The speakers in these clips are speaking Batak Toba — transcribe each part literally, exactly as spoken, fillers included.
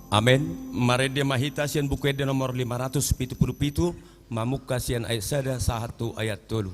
Amen. Marende ma hita sian Buku Ende nomor lima ratus pitu pulu pitu, mamungka sian ayat sada sahat tu ayat tolu.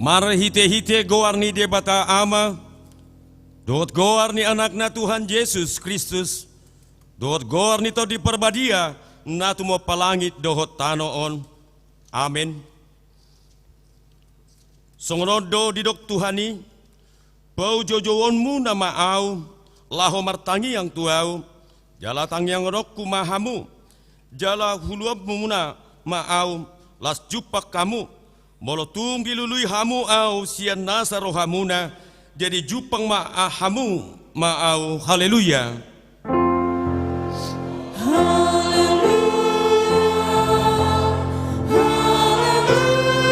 Marhitehite goar ni Debata Ama, dohot goar ni Anakna Tuhan Jesus Kristus, dohot goar ni Tondi Parbadia, na tumompa langit dohot tano on. Amen. Songon on do didok Tuhan i: Paujoujoumuna ma Ahu, laho martangiang tu Ahu, jala tangianghononku ma hamu, jala huluanmuna ma Ahu, laos jumpang hamu. Molo tung dilului hamu Ahu sian nasa rohamuna, jadi jumpang ma hamu ma Ahu. Haleluya. Haleluya, haleluya, haleluya.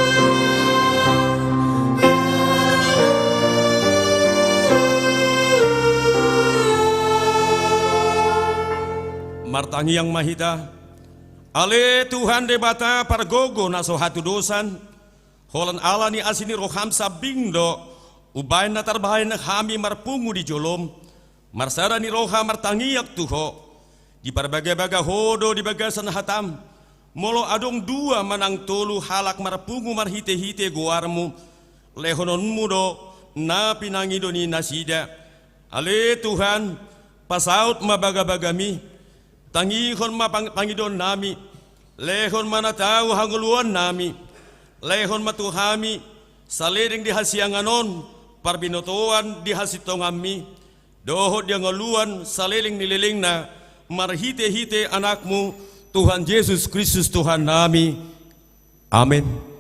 Martangiang ma hita. Ale Tuhan Debata pargogo na so hatudosan, holan ala ni asi ni roham sambing do Umbahen na tarbahen hami marpungu di jolom, marsada ni roha martangiang tu Ho, diparbagabaga Ho do di bagasan hataM. Molo adong dua manang tolu halak marpungu marhitehite goarMu, lehononMu do na pinangido ni nasida. Ale Tuhan, pasaut ma bagabagaMi, tangihon ma pang-, pangidoannami, lehon ma na tau hangoluannami, lehon ma tu hami saleleng di hasiangan on parbinotoan di hasintonganMi, dohot di hangoluan saleleng ni lelengna, marhitehite AnakMu, Tuhan Jesus Kristus Tuhannami. Amen.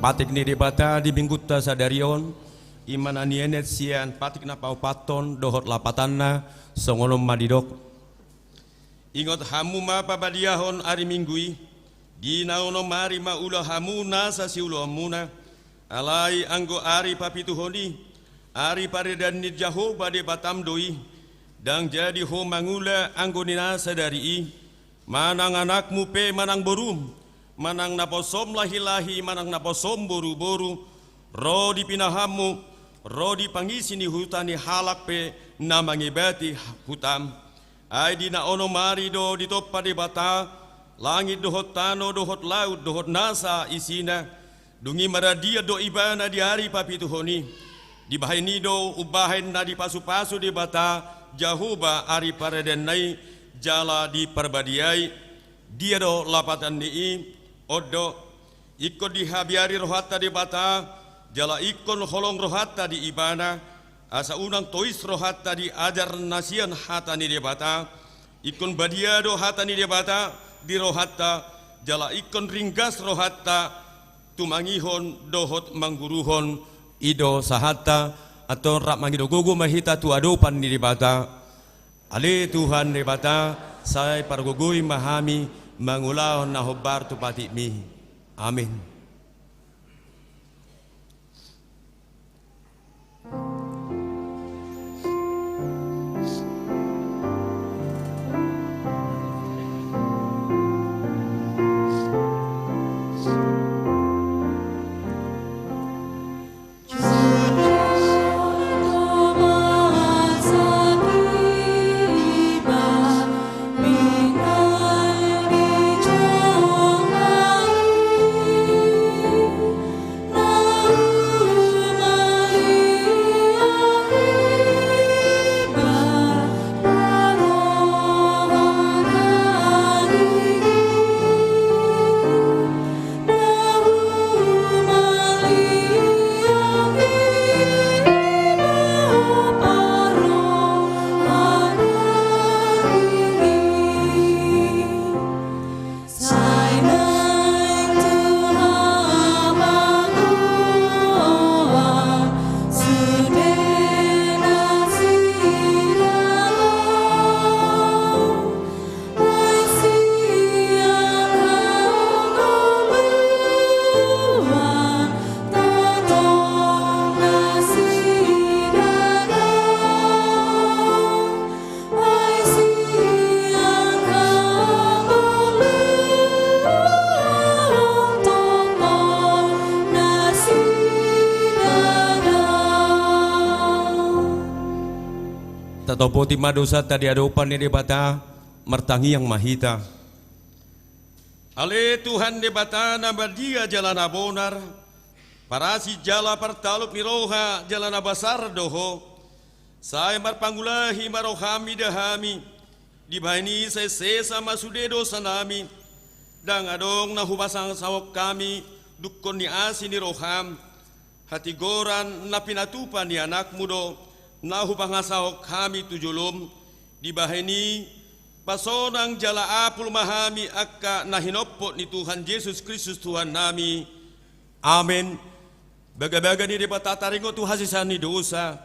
Patik ni Debata di Minggunta sadari on, i ma na nienet sian patik na paopathon dohot lapatanna, songon on ma didok. Ingot hamu ma pabadiahon ari Minggu i, di na onom ari ma ula hamu nasa siulaonmuna, alai anggo ari papituhon i, ari paredanan ni Jahowa Debatam do i, ndang jadi ho mangula anggo di na sadari i, manang anakmu pe manang borum, manang naposom lahilahi manang naposom boruboru, ro di pinahanmu, ro di pangisi ni huta ni halak pe na mangebati hutam. Ai di na onom ari do ditompa Debata langit dohot tano dohot laut dohot nasa isina. Dung i maradian do ibana di ari papituhon i. Dibahen i do umbahen na dipasupasu Debata Jahowa ari paredaanna i jala diparbadiai. Dia do lapatan ni i? On do. Ingkon dihabiari rohanta Debata, jala ingkon holong rohanta di Ibana, asa unang tois rohanta di ajar na sian hata ni Debata. Ingkon badia do hata ni Debata di rohanta, jala ingkon ringgas rohanta tumangihon dohot mangguruhon. I do sahatta, antong rap mangido gogo ma hita tu adopan ni Debata. Ale Tuhan Debata, sai pargogoi ma hami mangulahon na hombar tu patikmi. Amin. Tatopoti ma dosanta di adopan ni Debata, martangiang ma hita. Ale Tuhan Debata na badia jala na bonar, parasi jala partalup ni roha jala na basar do Ho. Sai marpangulahi ma rohaM ida hami, dibahen i sai sesa ma sude dosanami. Ndang adong na hupasahat hami dungkon ni asi ni rohaM. Hatigoran na pinatupa ni AnakMu do na hupangasahon hami tu joloM. Dibahen i, pasonang jala apul ma hami angka na hinompot ni Tuhan Jesus Kristus Tuhannami. Amen. Bagabaga ni Debata taringot tu hasesaan ni dosa.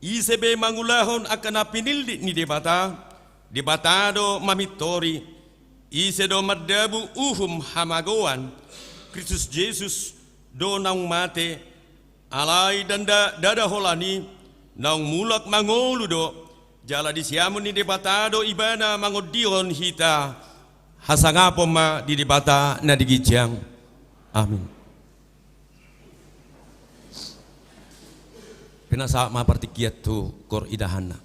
Ise be mangulahon angka na pinillit ni Debata, Debata do mamintori. Ise do mandabu uhum hamagoan, Kristus Jesus do naung mate, alai ndada, ndada holan i, naung mulak mangolu do, jala di siamun ni Debata do Ibana mangondihon hita. Hasangapon ma di Debata na di ginjang. Amin. Pinasahat ma partingkian tu kor idahanna.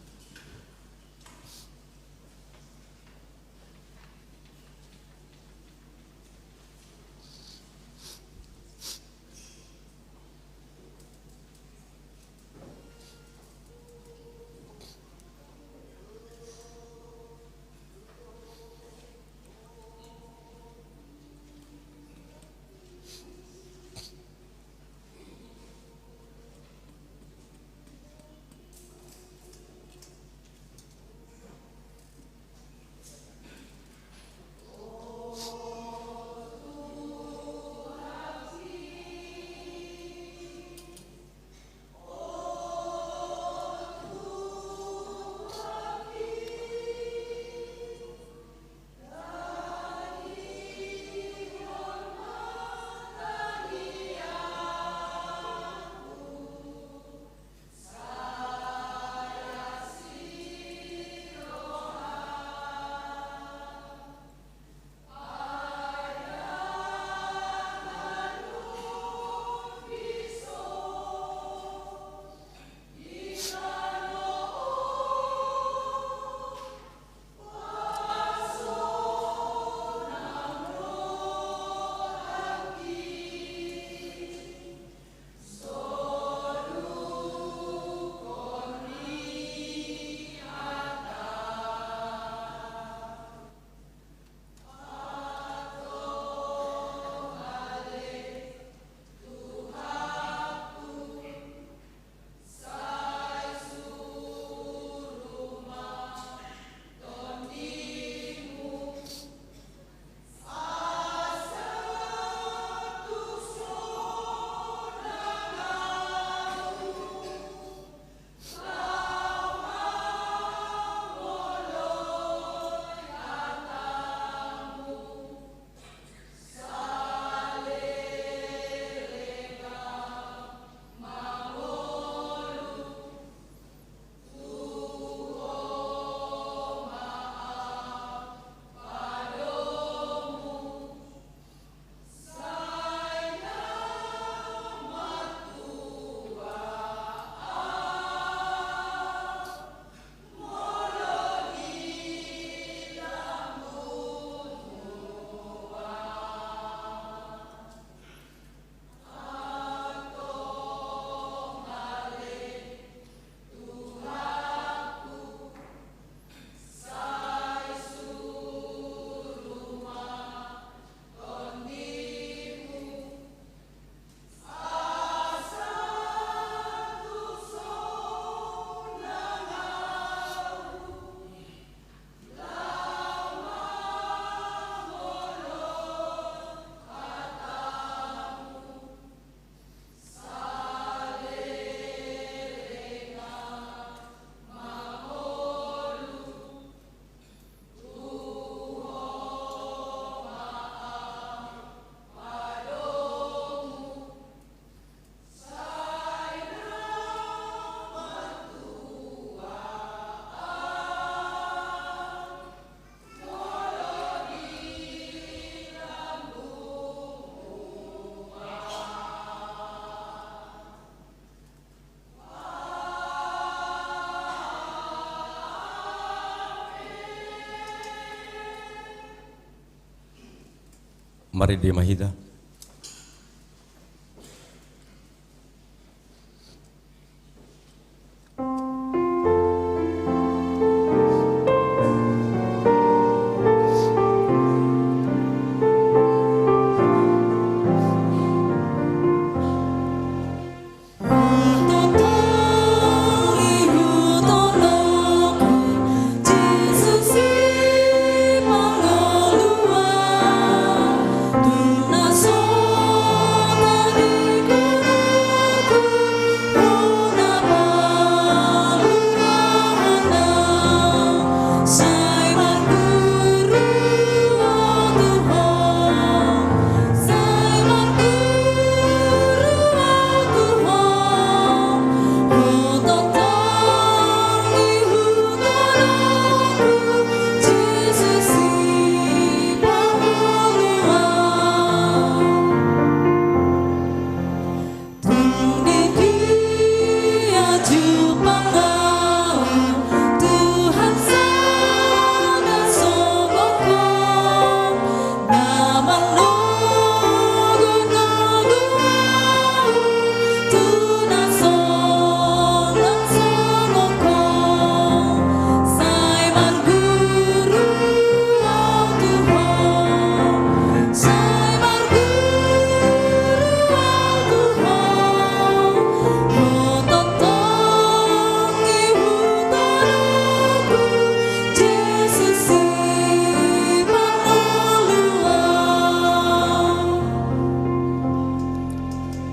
Marende ma hita.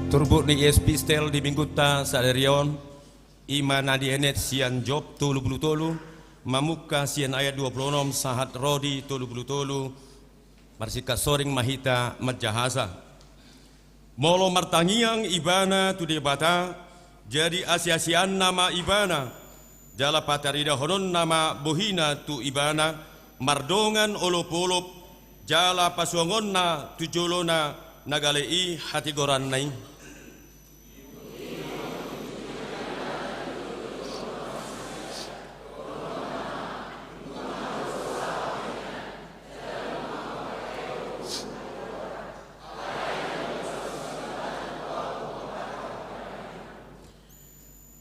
Turpuk ni epistel di minggunta sadari on, i ma na dienet sian Job tolu pulu tolu, mamungka sian ayat dua pulu onom sahat ro di tolu pulu tolu. Marsingkat soring ma hita manjahasa. Molo martangiang ibana tu Debata, jadi asiasianna ma ibana, jala pataridahononna ma bohina tu ibana, mardongan olopolop, jala pasuangonna tu jolona na gale i hatigoranna i.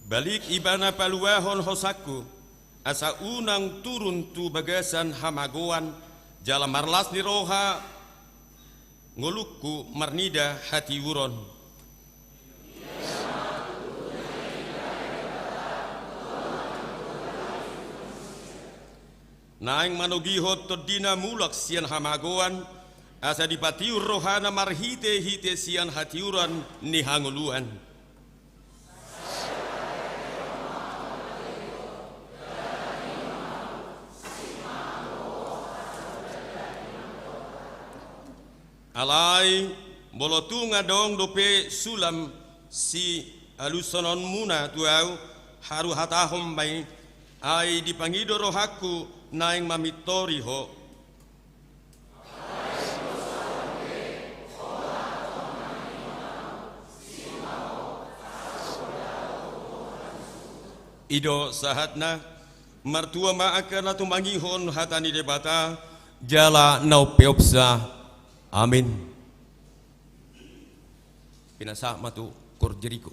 Balik ibana paluahon hosangku, asa unang turun tu bagasan hamagoan, jala marlas ni roha ngolungku marnida hatiuron. Naeng manogihon tondina mulak sian hamagoan, asa dipatiur rohana marhitehite sian hatiuron ni hangoluan. Alai molo tung adong dope sulam sialushononmuna tu ahu, haru hatahon ma i, ai dipangido rohangku naeng mamintori ho. I do sahatna. Martua ma angka na tumangihon hata ni Debata jala na umpeopsa. Amin. Pinasahat ma tu Koor Jeriko.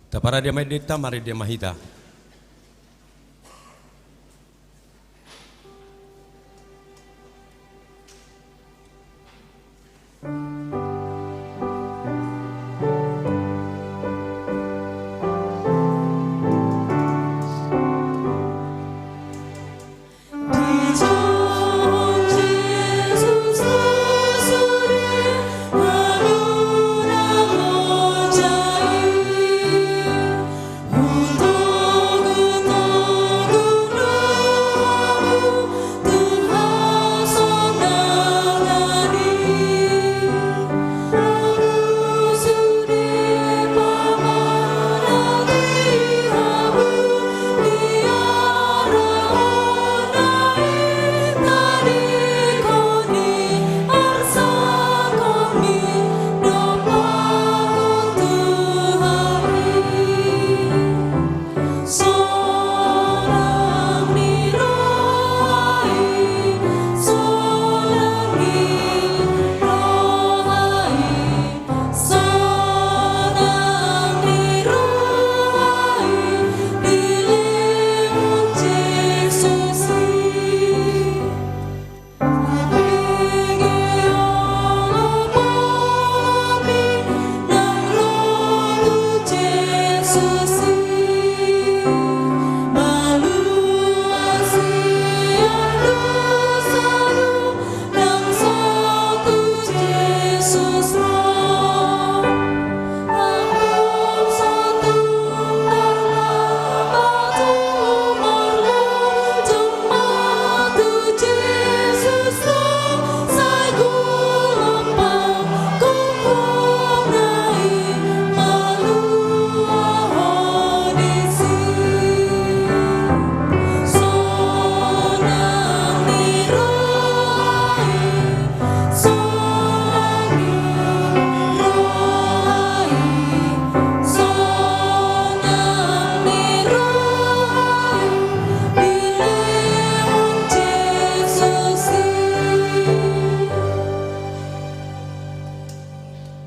Taparade ma endenta, marende ma hita.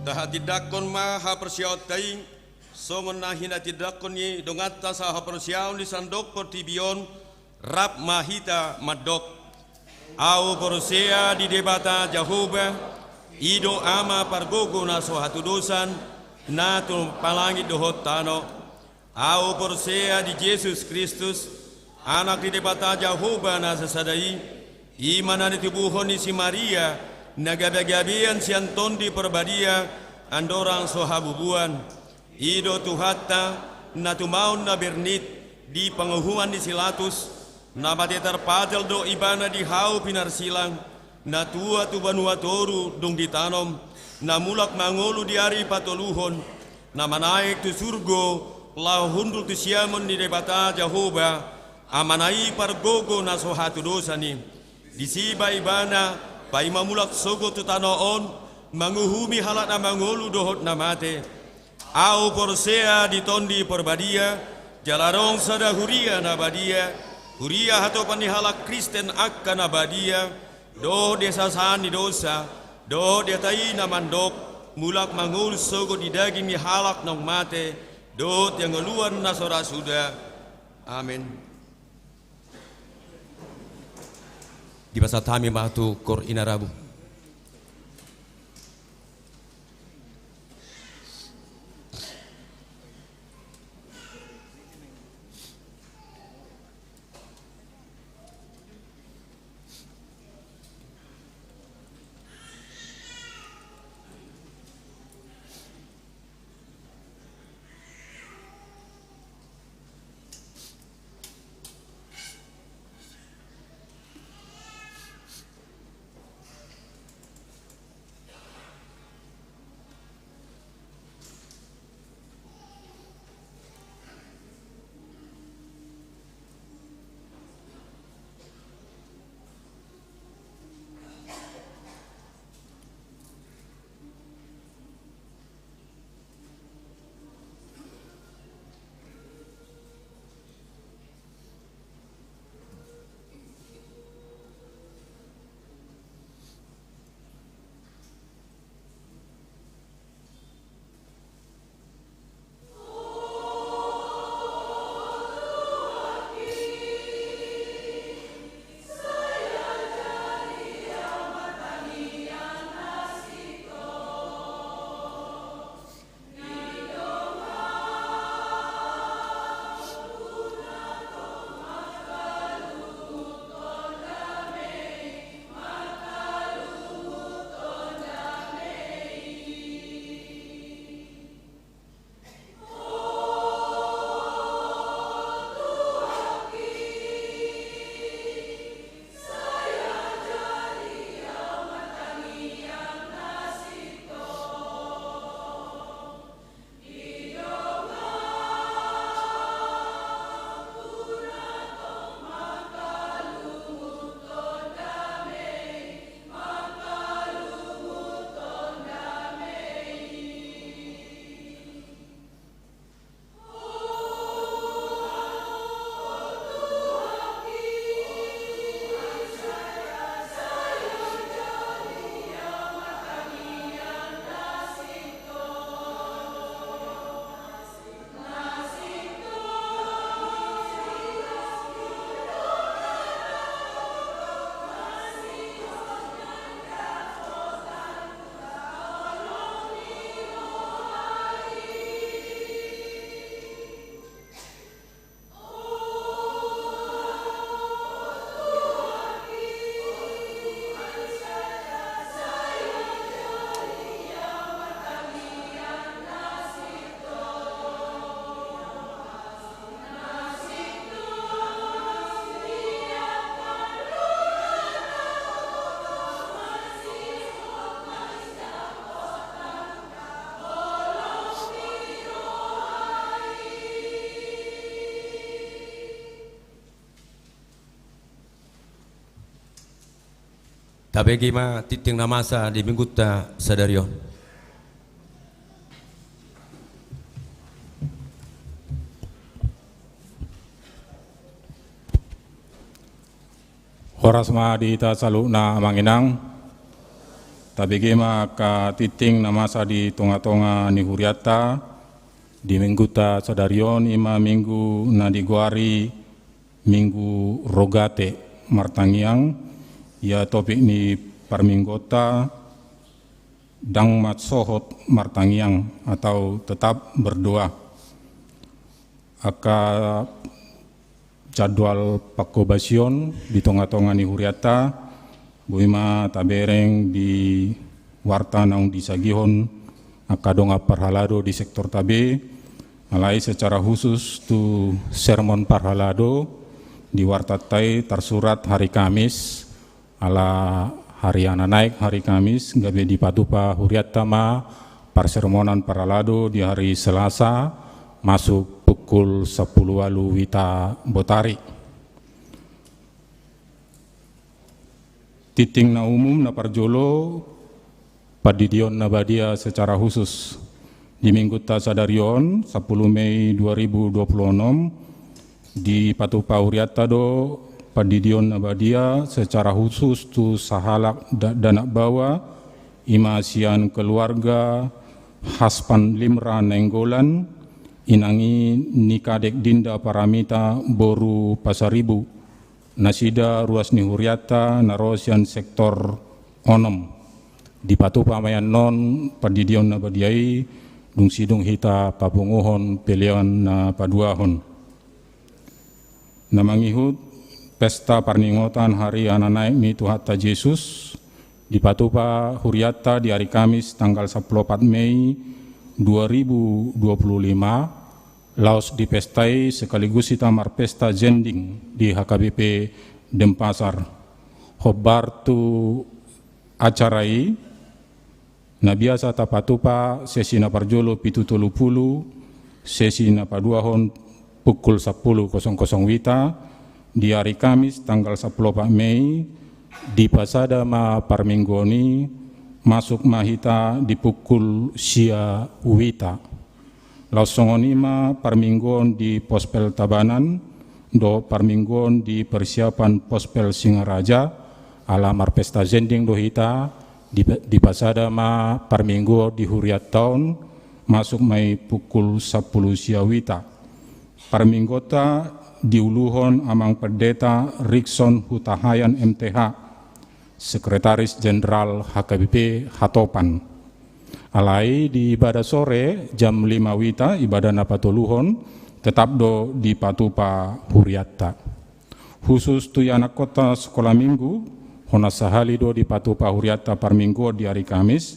Tahatindangkon ma haporseaonta i, songon na hinatindangkon ni donganta sahaporseaon di sandok portibi on. Rap ma hita mandok: Ahu porsea di Debata Jahowa, i do Ama pargogo na so hatudosan, na tumompa langit dohot tano. Ahu porsea di Jesus Kristus, Anak ni Debata Jahowa na sasada i, i ma na nitubuhon ni si Maria, na gabegabean sian Tondi Parbadia, andorang so habubuan. I do Tuhanta, na tumaon na bernit di panguhuman ni si Latus, na mate tarpajal do Ibana di hau pinarsilang, na tua tu banua toru dung ditanom, na mulak mangolu di ari patoluhon, na manaek tu surgo, laho hundul tu siamun ni Debata Jahowa, Amana i pargogo na so hatudosan i. Disi ma Ibana, paima mulak sogot tu tano on, manguhumi halak na mangolu dohot na mate. Ahu porsea di Tondi Parbadia, jala adong sada huria na badia, huria hatopan ni halak Kristen angka na badia, dohot di hasesaan ni dosa, dohot di hata i na mandok, mulak mangolu sogot di daging ni halak naung mate, dohot di hangoluan na so ra suda. Amen. Dipasahat hami ma tu koor inarabu. Tabege ma tinting na masa di minggunta sadari on. Horas ma di hita saluhutna amang inang. Tabege ma angka tinting na masa di tongatonga ni hurianta di minggunta sadari on, i ma minggu na digoari Minggu Rogate martangiang. Ia topik ni parmingguonta, ndang mansohot martangiang atau tetap berdoa. Angka jadwal pangkobasion di tongatonga ni hurianta boi ma tabereng di warta naung disagihon angka dongan parhalado di sektorta be. Alai secara khusus tu sermon parhalado di wartanta i tarsurat hari Kamis, ala hariana naek hari Kamis, gabe dipatupa hurianta ma parsermonan parhalado di hari Selasa masuk pukul sampulu ualu wita botari. Tinting na umum, na parjolo, pandidion na badia secara khusus. Di minggunta sadari on, sampulu Mei dua ribu dua puluh onom, dipatupa hurianta do pandidion na badia secara khusus tu sahalak dakdanak baoa, i ma sian keluarga Haspan Limra Nainggolan, inang i ni Kadek Dinda Paramita boru Pasaribu. Nasida ruas ni hurianta na ro sian sektor onom. Dipatupa ma i annon pandidion na badia i, dung sidung hita papunguhon pelean na paduahon. Na mangihut pesta parningotan hariana naek ni Tuhanta Jesus, dipatupa hurianta di hari Kamis tanggal sampulu opat Mei dua ribu dua puluh lima, laos di pesta i sekaligus hita marpesta jending di H K B P Denpasar. Hombar tu acara i, na biasa tapatupa sesi na parjolo pitu tolu pulu, sesi na paduahon pukul sampulu kosong kosong wita, di hari Kamis tanggal sampulu opat Mei, dipasada ma parmingguon i, masuk ma hita di pukul sia wita. Laos songon i ma parmingguon di Pospel Tabanan, dohot parmingguon di persiapan Pospel Singaraja, ala marpesta jending do hita, di, dipasada ma parmingguon di hurianta on, masuk ma i pukul sampulu sia wita. Parmingguonta diuluhon Amang Pendeta Rikson Hutahaean M T H, Sekretaris Jenderal H K B P Hatopan. Alai di ibadah sore jam lima wita, ibadah na patoluhon, tetap do dipatupa hurianta. Khusus tu ianakhonta sekolah minggu, hona sahali do dipatupa hurianta parmingguon di hari Kamis,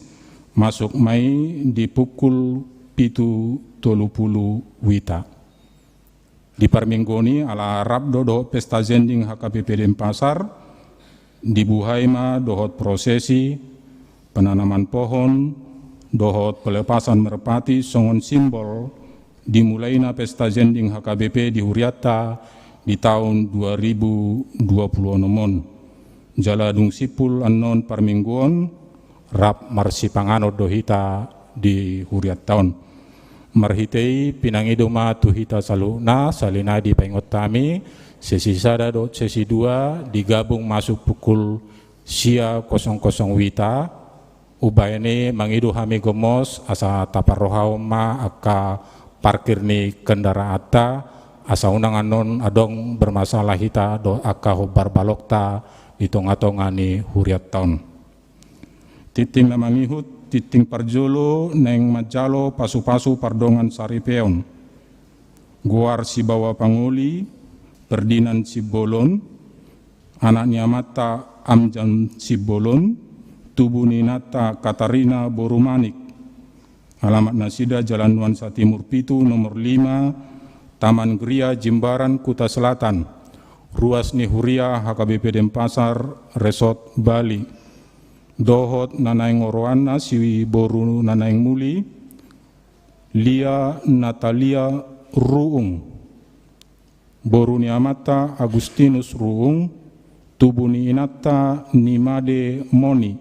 masuk ma i di pukul pitu tolu pulu wita. Di parmingguon i, ala rap do dohot pesta jending H K B P Denpasar, dibuhai ma dohot prosesi, penanaman pohon, dohot pelepasan merpati songon simbol dimulaina pesta jending H K B P di hurianta di taon dua ribu dua puluh onom on. Jala dung simpul annon parmingguon, rap marsipanganon do hita di hurianta on. Marhite i pinangido ma tu hita saluhutna, sahali nai dipaingot hami, sesi sada dohot sesi dua digabung masuk pukul sia kosong kosong wita. Umbahen i mangido hami gomos asa taparrohahon ma angka parkir ni kendaraanta, asa unang annon adong bermasalah hita dohot angka hombar balokta di tongatonga ni hurianta on. Tinting na mangihut, tinting parjolo naeng manjalo pasupasu pardongan saripeon. Goar sibaoa pangoli, Ferdinand Simbolon, anak ni amanta Amjan Simbolon, tubu ni inanta Katarina boru Manik. Alamat nasida Jalan Nuansa Timur pitu, nomor lima, Taman Gria, Jimbaran, Kuta Selatan. Ruas ni huria H K B P Denpasar, Resort Bali. Dohot na naeng oroanna, si boru na naeng muli, Lia Natalia Ruung. Boru ni amanta Agustinus Ruung, tubu ni inanta ni Made Moni.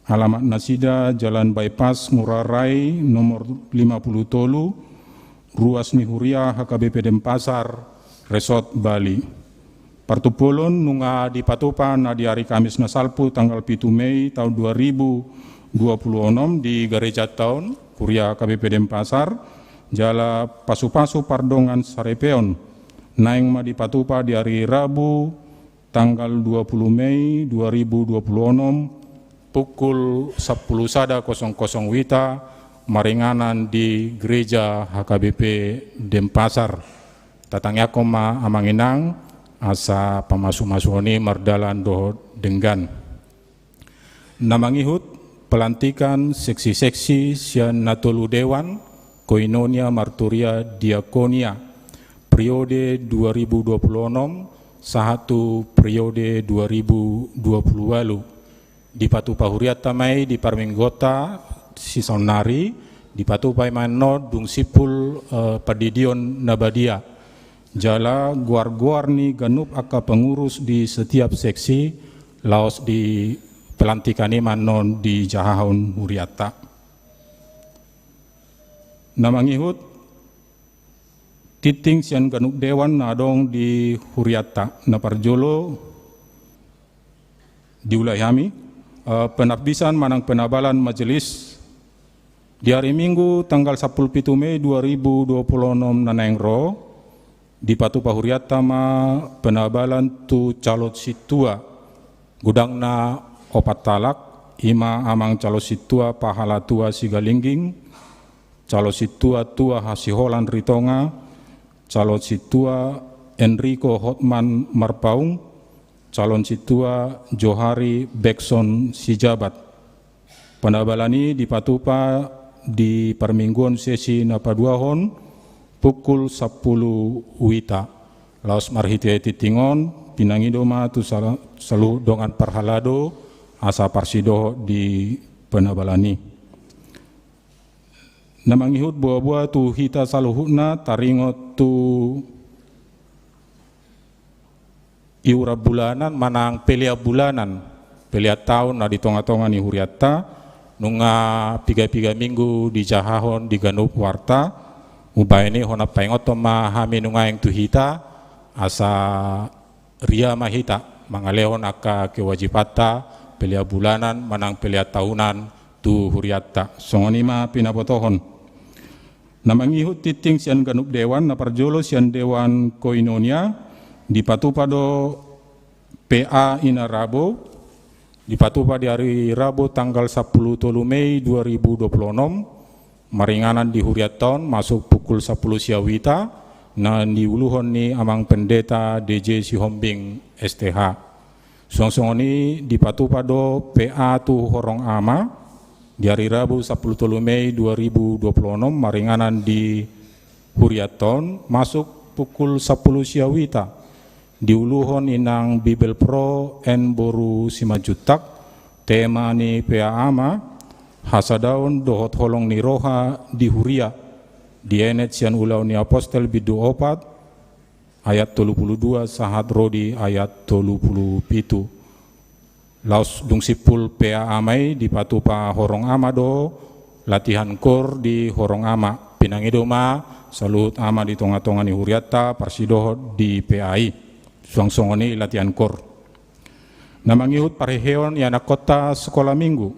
Alamat nasida Jalan Bypass Ngurah Rai nomor lima puluh tolu, ruas ni huria H K B P Denpasar, Resort Bali. Partumpolon nunga dipatupa na di ari Kamis na salpu tanggal pitu Mei taon dua ribu dua puluh onom di gareja taon, huria H K B P Denpasar, jala pasupasu pardongan saripeon. Naeng ma dipatupa di ari Rabu tanggal dua puluh Mei dua ribu dua puluh onom, pukul sampulu sada kosong kosong wita, maringanan di Gereja H K B P Denpasar. Tatangiangkon ma amang inang, asa pamasumasuon i mardalan dohot denggan. Na mangihut, pelantikan seksi-seksi sian na tolu dewan, Koinonia, Marturia, Diakonia, periode dua ribu dua puluh onom sahat tu periode dua ribu dua puluh ualu. Dipatupa hurianta ma i di parmingguonta sisaonnari, dipatupa i ma annon dung simpul, eh, pandidion na badia. Jala goar-goar ni ganup angka pengurus di setiap seksi, laos di pelantikan i ma annon dijahahon hurianta. Na mangihut, tingting sian ganup dewan na adong di hurianta. Na parjolo, diulai hami, eh, penambisan manang penabalan majelis di ari Minggu tanggal sampulu pitu Mei dua ribu dua puluh onom na naeng ro, dipatupa hurianta ma penabalan tu calon sintua. Godangna opat halak, i ma amang calon sintua Pahalatua Sigalingging, calon sintua Tua Hasiholan Ritonga, calon sintua Enrico Hotman Marpaung, calon sintua Johari Bekson Sijabat. Penabalan i dipatupa di parmingguon sesi na paduahon pukul sampulu wita. Laos marhite tingting on, pinangido ma tu sala-, saluhut dongan parhalado, asa parsidohot di penabalan i. Na mangihut boa-boa tu hita saluhutna taringot tu iuran bulanan manang pelean bulanan, pelean taon na di tonga-tonga ni hurianta, nunga piga-piga minggu dijahahon di ganup warta, umbahen i hona paingothon ma hami nuaeng tu hita, asa ria ma hita mangalehon angka kewajibanta, pelean bulanan manang pelean tahunan tu hurianta. Songon i ma pinabotohon. Na mangihut tingting sian ganup dewan, na parjolo sian dewan Koinonia, dipatupa do P A Ina Rabo, dipatupa di ari Rabo tanggal sampulu tolu Mei dua ribu dua puluh onom, maringanan di hurianta on masuk pukul sampulu sia wita, na niuluhon ni amang pendeta D J Sihombing S T H. Suang songon i dipatupa do P A tu horong ama, di ari Rabu sampulu tolu Mei dua ribu dua puluh onom maringanan di hurianta on masuk pukul sampulu sia wita. Diuluhon inang Bibelvrouw N Boru Simanjuntak, tema ni P A ama, hasadaon dohot holong ni roha di huria, dienet sian Ulaon ni Apostel bindu opat, ayat tolu pulu dua sahat ro di ayat tolu pulu pitu. Laos dung simpul P A ama i dipatupa horong ama do latihan kor di horong ama. Pinangido ma saluhut ama di tonga-tonga ni hurianta parsidohot di P A i. Suang songon i latihan kor. Na mangihut parheheon ianakhonta sikola minggu.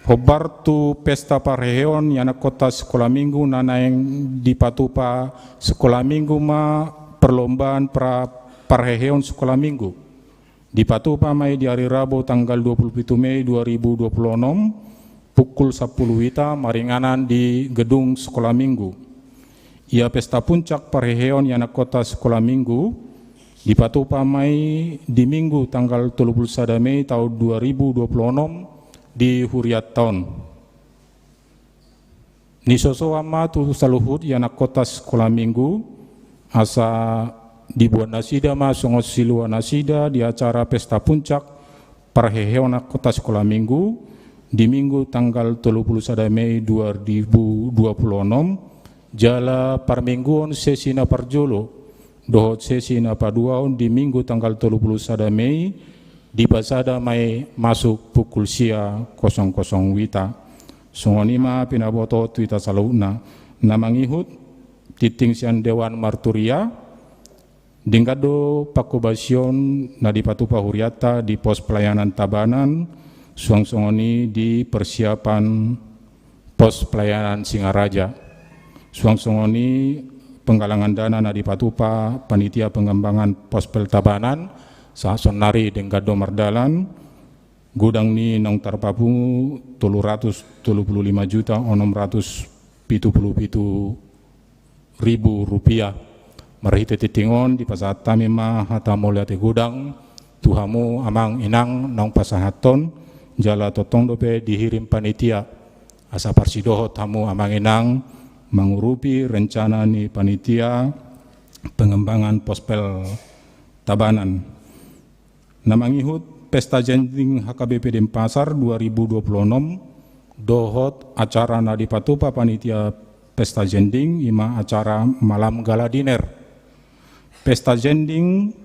Hombar tu pesta parheheon ianakhonta sikola minggu na naeng dipatupa sikola minggu ma perlombaan pra-, parheheon sikola minggu. Dipatupa ma i di ari Rabu tanggal dua pulu pitu Mei dua ribu dua pulu onom pukul sampulu wita maringanan di gedung sikola minggu. Ia pesta puncak parheheon ianakhonta sikola minggu dipatupa ma i di Minggu tanggal tolu pulu sada Mei taon dua ribu dua pulu onom di hurianta on. Nisosoan ma tu saluhut ianakhonta sikola minggu, asa diboan nasida ma songon silua nasida di acara pesta puncak parheheon ianakhonta sikola minggu, di Minggu tanggal tolu pulu sada Mei dua ribu dua pulu onom, jala parmingguon sesi na parjolo, dohot sesi na paduahon di Minggu tanggal tolu pulu sada Mei, dipasada ma i masuk pukul sia kosong kosong wita. Songon i ma pinaboto tu hita saluhutna. Na mangihut, tingting sian Dewan Marturia, denggan do pangkobasion na dipatupa hurianta di pos pelayanan Tabanan, suang songon i di persiapan pos pelayanan Singaraja. Suang songon i penggalangan dana na dipatupa panitia pengembangan Pospel Tabanan, sahat sonari denggan do mardalan, godang ni naung tarpapungu tolu ratus tolu pulu lima juta onom ratus pitu pulu pitu ribu rupiah. Marhite tingting on dipasahat hami ma hata mauliate godang tu hamu amang inang naung pasahathon, jala tongtong dope dihirim panitia asa parsidohot hamu amang inang mangurupi rencana ni panitia pengembangan Pospel Tabanan. Na mangihut, Pesta Jending H K B P Denpasar dua ribu dua puluh enam dohot acara na dipatupa panitia Pesta Jending, i ma acara malam gala dinner. Pesta Jending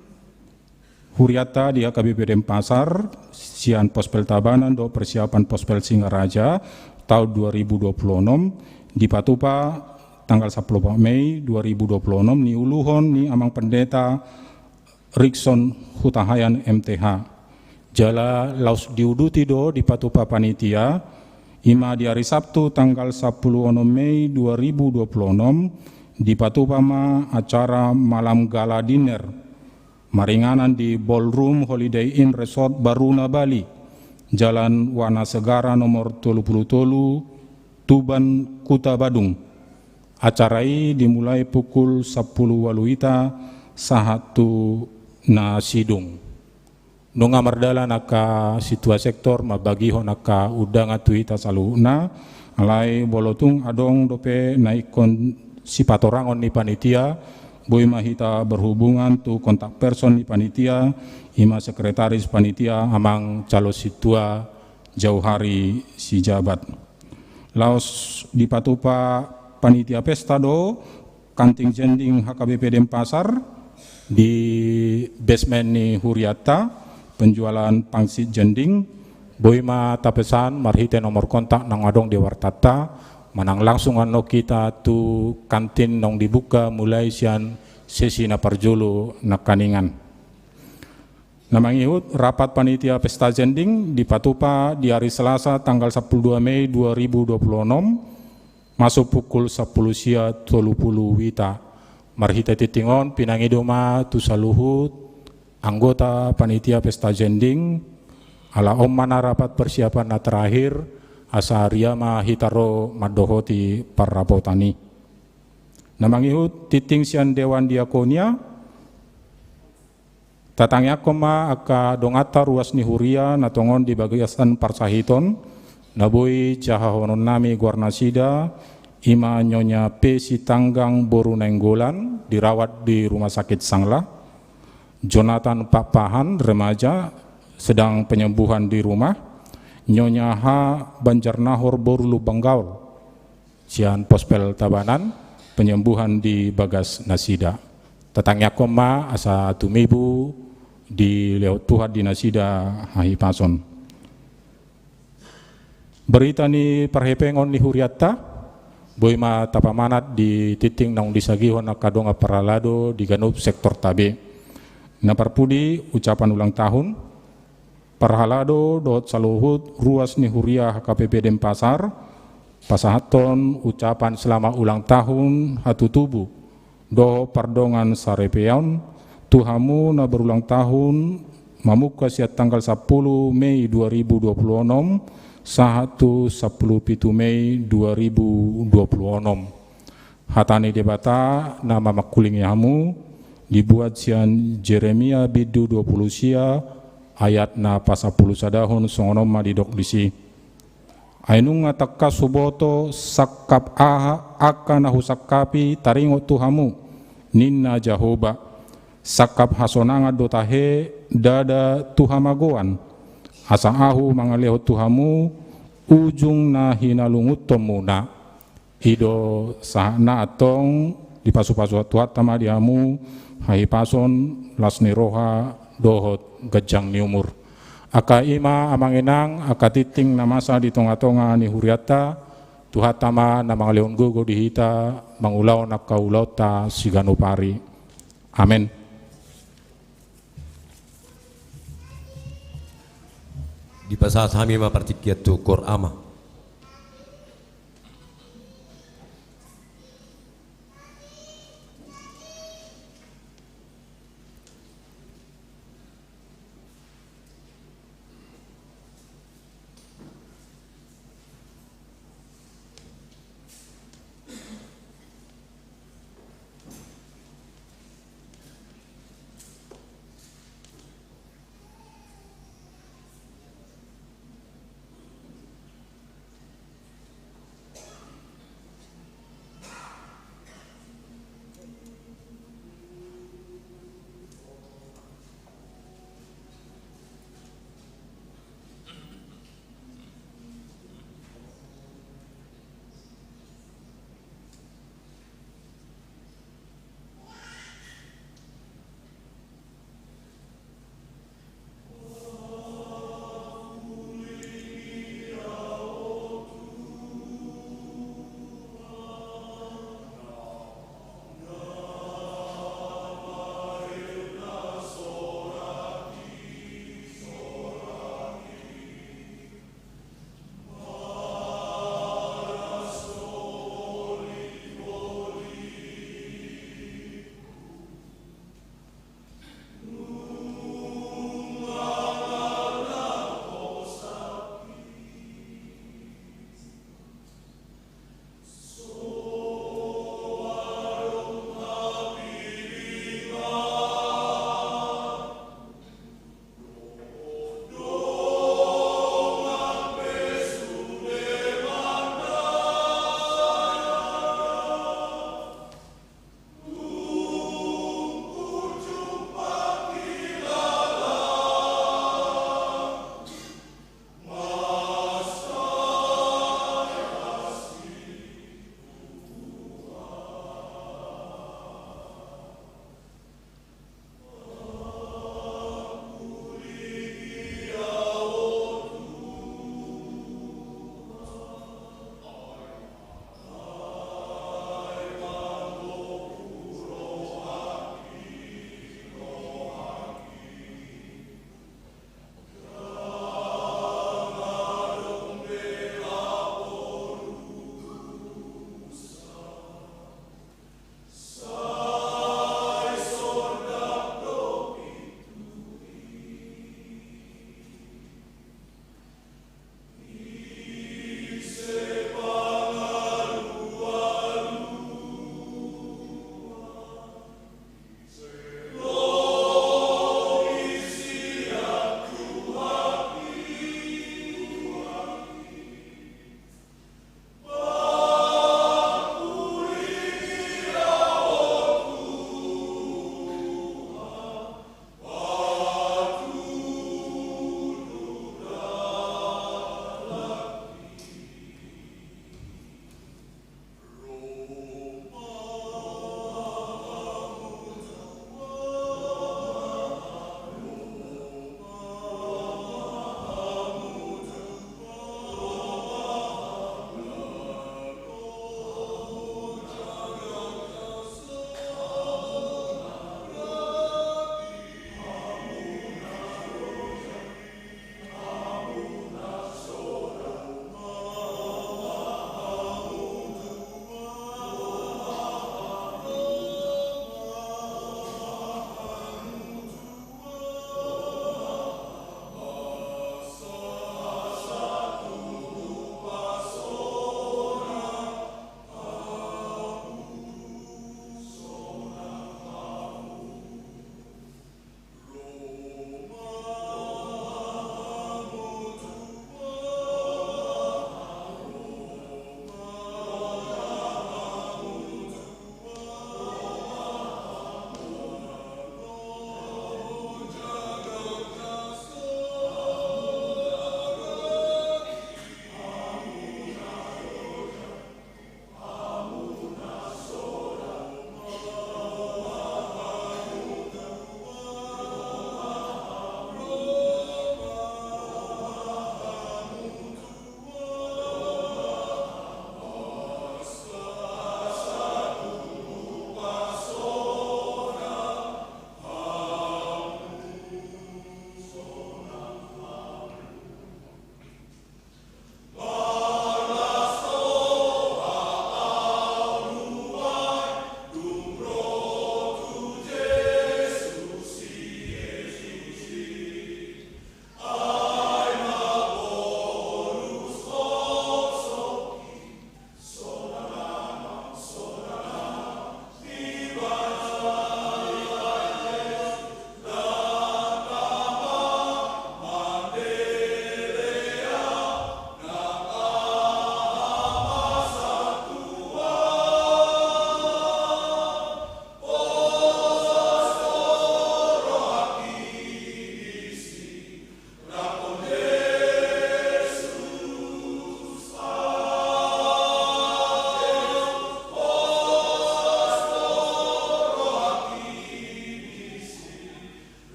hurianta di H K B P Denpasar sian Pospel Tabanan dohot persiapan Pospel Singaraja taon dua ribu dua puluh enam dipatupa tanggal sampulu opat Mei dua ribu dua puluh enam, niuluhon ni Amang Pendeta Rikson Hutahaean M T H. Jala laos diuduti do dipatupa panitia, i ma di ari Sabtu tanggal sampulu onom Mei dua ribu dua puluh enam, dipatupa ma acara malam gala dinner maringanan di Ballroom Holiday Inn Resort Baruna Bali, Jalan Wana Segara nomor tolu pulu tolu, Tuban, Kuta Badung. Acara i dimulai pukul sampulu ualu ita sahat tu na sidung. Nunga mardalan angka sintua sektor mambagihon angka undangan tu hita saluhutna, alai molo tung adong dope na ingkon sipatorangon ni panitia, boi ma hita berhubungan tu kontak person ni panitia, i ma sekretaris panitia Amang Calo Sintua Jauhari Sijabat. Laos dipatupa panitia pesta do kantin jending H K B P Denpasar di basement ni hurianta, penjualan pangsit jending. Boi ma tapesan marhite nomor kontak naung adong di wartanta, manang langsung annon hita tu kantin naung dibuka mulai sian sesi na parjolo nangkaningan. Na mangihut, rapat panitia pesta jending dipatupa di ari Selasa tanggal sampulu dua Mei dua ribu dua puluh enam, masuk pukul sampulu sia tolu pulu wita. Marhite tingting on pinangido ma tu saluhut anggota panitia pesta jending, ala on ma na rapat persiapan na terakhir, asa ria ma hita ro mandohoti parrapotan i. Na mangihut, tingting sian Dewan Diakonia, tatangiangkon ma angka donganta ruas ni huria na tongon di bagasan parsahiton, na boi jahahononnami goarnasida, i ma Nyonya P. Sitanggang boru Nainggolan, dirawat di Rumah Sakit Sanglah, Jonathan Pakpahan, remaja, sedang penyembuhan di rumah, Nyonya H. Banjarnahor boru Lumban Gaol, sian Pospel Tabanan, penyembuhan di bagas nasida. Tatangiangkon ma asa tumibu dilehon Tuhan di nasida hahipason. Berita ni parhepengon ni hurianta, boi ma tapamanat di tingting naung disagihon angka dongan parhalado di ganup sektorta be. Na parpudi, ucapan ulang tahun parhalado dohot saluhut ruas ni huria H K B P Denpasar, pasahathon ucapan selamat ulang tahun hatutubu dohot pardongan saripeon tu hamu na berulang tahun, mamungka sian tanggal sampulu Mei dua ribu dua puluh enam sahat tu sampulu pitu Mei dua ribu dua puluh enam. Hata ni Debata na mamangkulingi hamu, dibuat sian Jeremia bindu dua pulu sia ayat na pasampulu sadahon, songon on ma didok disi: Ai nunga tangkas huboto sangkap aha angka na husangkapi taringot tu hamu, ninna Jahowa. Sangkap hasonangan do tahe, ndada tu hamagoan, asa ahu mangalehon tu hamu ujung na hinalungunhonmuna. I do sahatna antong Dipasupasu Tuhanta ma di hamu hahipason, las ni roha dohot ganjang ni umur. Angka i ma amang inang angka tingting na masa di tongatonga ni hurianta. Tuhanta ma na mangalehon gogo di hita mangulahon angka ulaonta siganup ari. Amen. Dipasahat hami ma partingkian tu Koor Ama.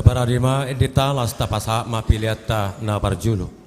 Parade ma endenta, laos tapasahat ma peleanta na parjolo.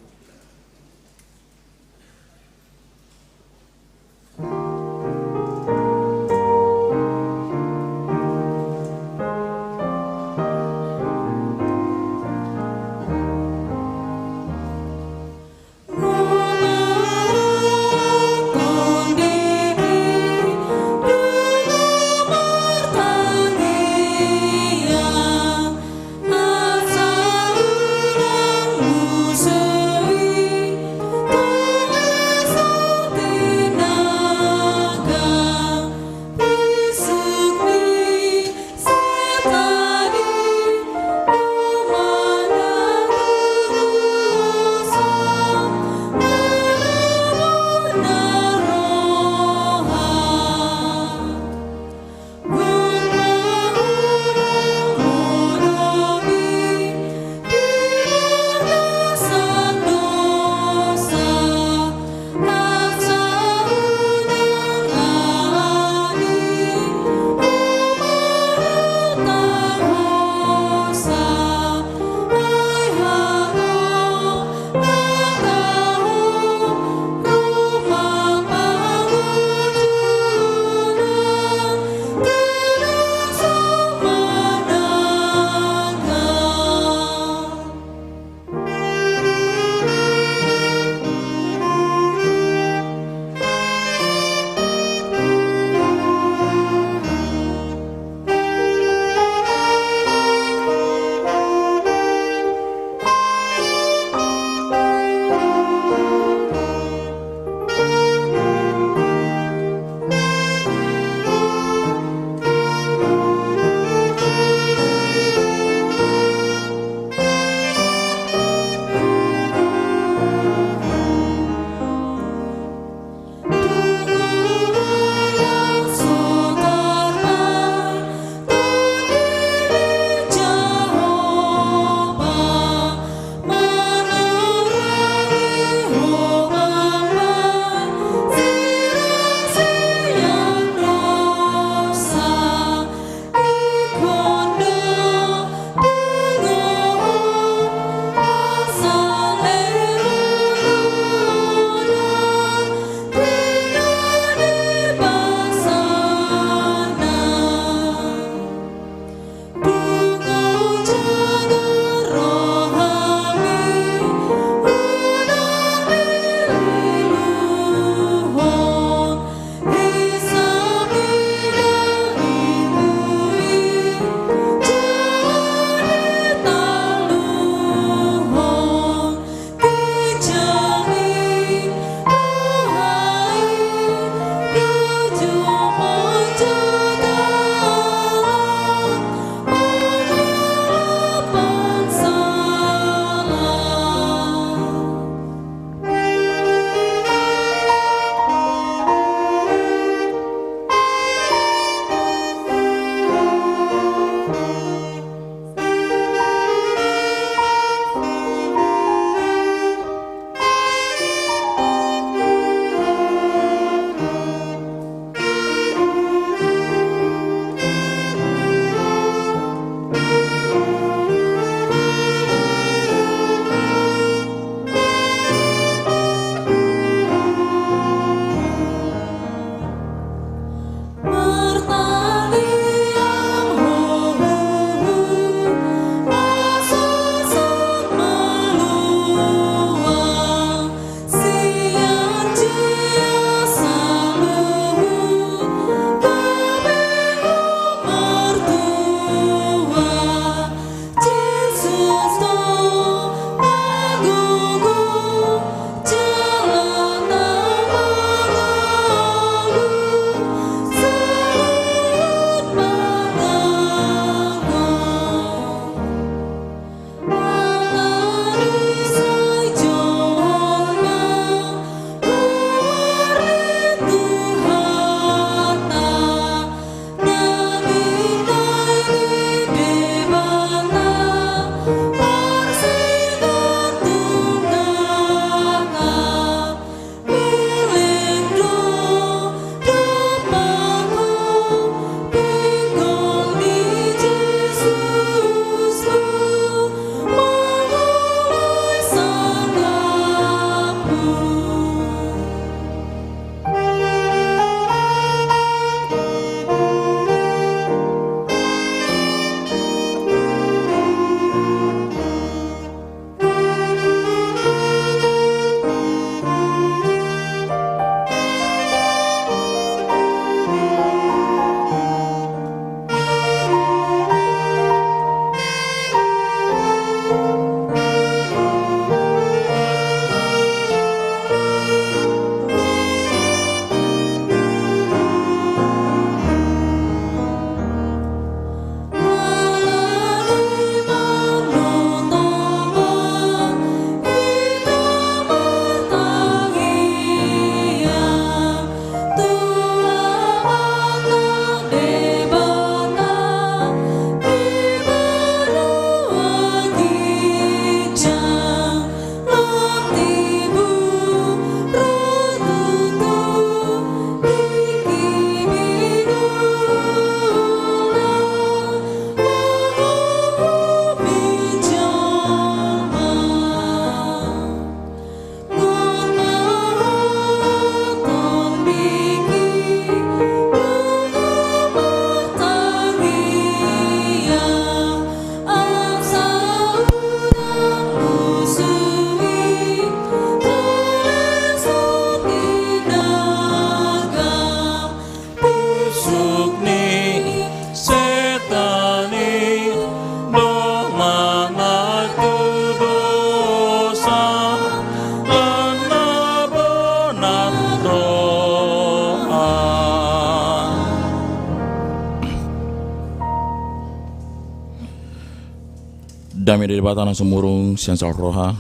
Dame ni Debata na sumurung sian saluhut roha,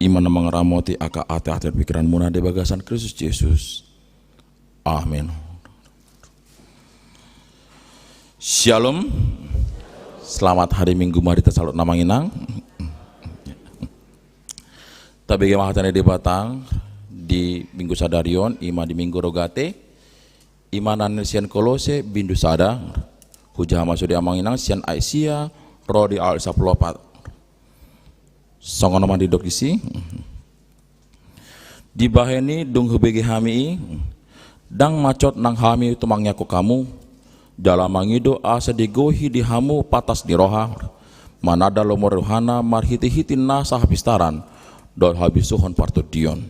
i ma na mangaramoti angka ateate pikiranmuna di bagasan Kristus Jesus. Amin. Syalom. Selamat hari Minggu ma di hita saluhutna amang inang. Tabege ma hata ni Debata di Minggu sadari on, i ma di Minggu Rogate, i ma na nilehon sian Kolose bindu sada. Hujaha ma sude amang inang sian ayat sia ro di ayat sampulu opat. Songon on ma didok disi. Dibahen i dung hubege hami i, ndang mansai nang hami tumangiangkon hamu, jala mangido asa digohi di hamu patas ni roha, mananda lomo ni rohana marhitehite nasa hapistaran dohot habisuhon partondion.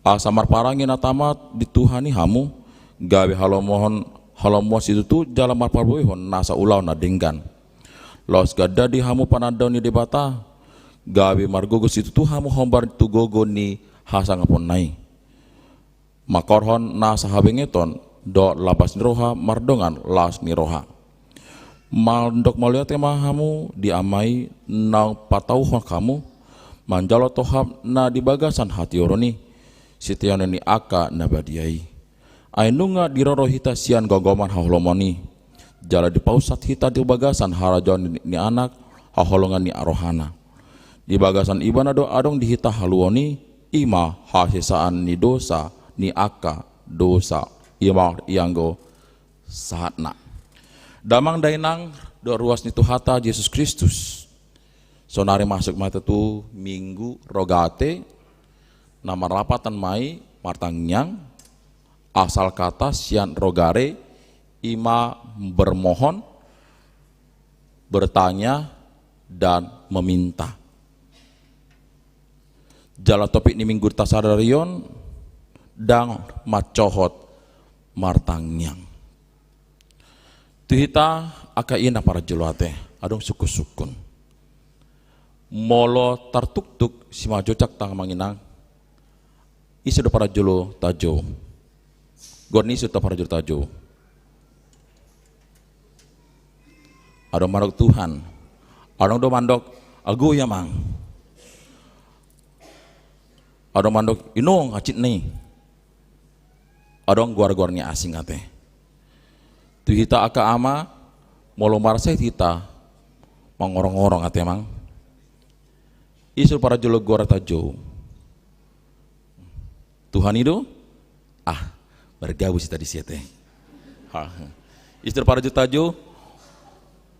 Asa marparange na tamat di Tuhan i hamu, gabe halomohon, halomohon situtu jala marparbue nasa ulaon na denggan. Laos ganda di hamu panandaon ni Debata, gabe margogo situtu hamu hombar tu gogo ni hasangaponna i. Mangkorhon nasa habengeton dohot lapas ni roha mardongan las ni roha. Mandok mauliate ma hamu di Ama i naung patauhon hamu, manjalo tohap na di bagasan hatiuron i, siteanon ni angka na badia i. Ai nunga diroro hita sian gomgoman haholomon i, jala dipausat hita di bagasan harajaon ni, ni Anak haholongan ni rohana. Di bagasan Ibana do adong di hita haluaon i, i ma hasesaan ni dosa, ni angka dosa, i ma ianggo sahatna. Damang dainang dohot ruas ni Tuhanta Jesus Kristus. Sonari masuk ma hita tu Minggu Rogate, na marlapatan ma i martangiang, asal kata sian rogare i ma bermohon, bertanya, dan meminta. Jala topik ni Minggu sadari on, ndang mansohot martangiang. Tu hita angka ina parjolo ate, adong sungkun-sungkun. Molo tartuktuk simanjujung tangan amang inang, ise do parjolo tajou? Goar ni ise do parjolo tajou? Adong mandok Tuhan. Adong do mandok, ago i amang. Adong mandok, inong, hansit na i. Adong goar-goar ni asing ate. Tu hita angka ama, molo marsae hita mangorong-orong ate amang, ise do parjolo goar tajou? Tuhan i do? Ah, margabus hita disi ate. Ha. Ise do parjolo tajou?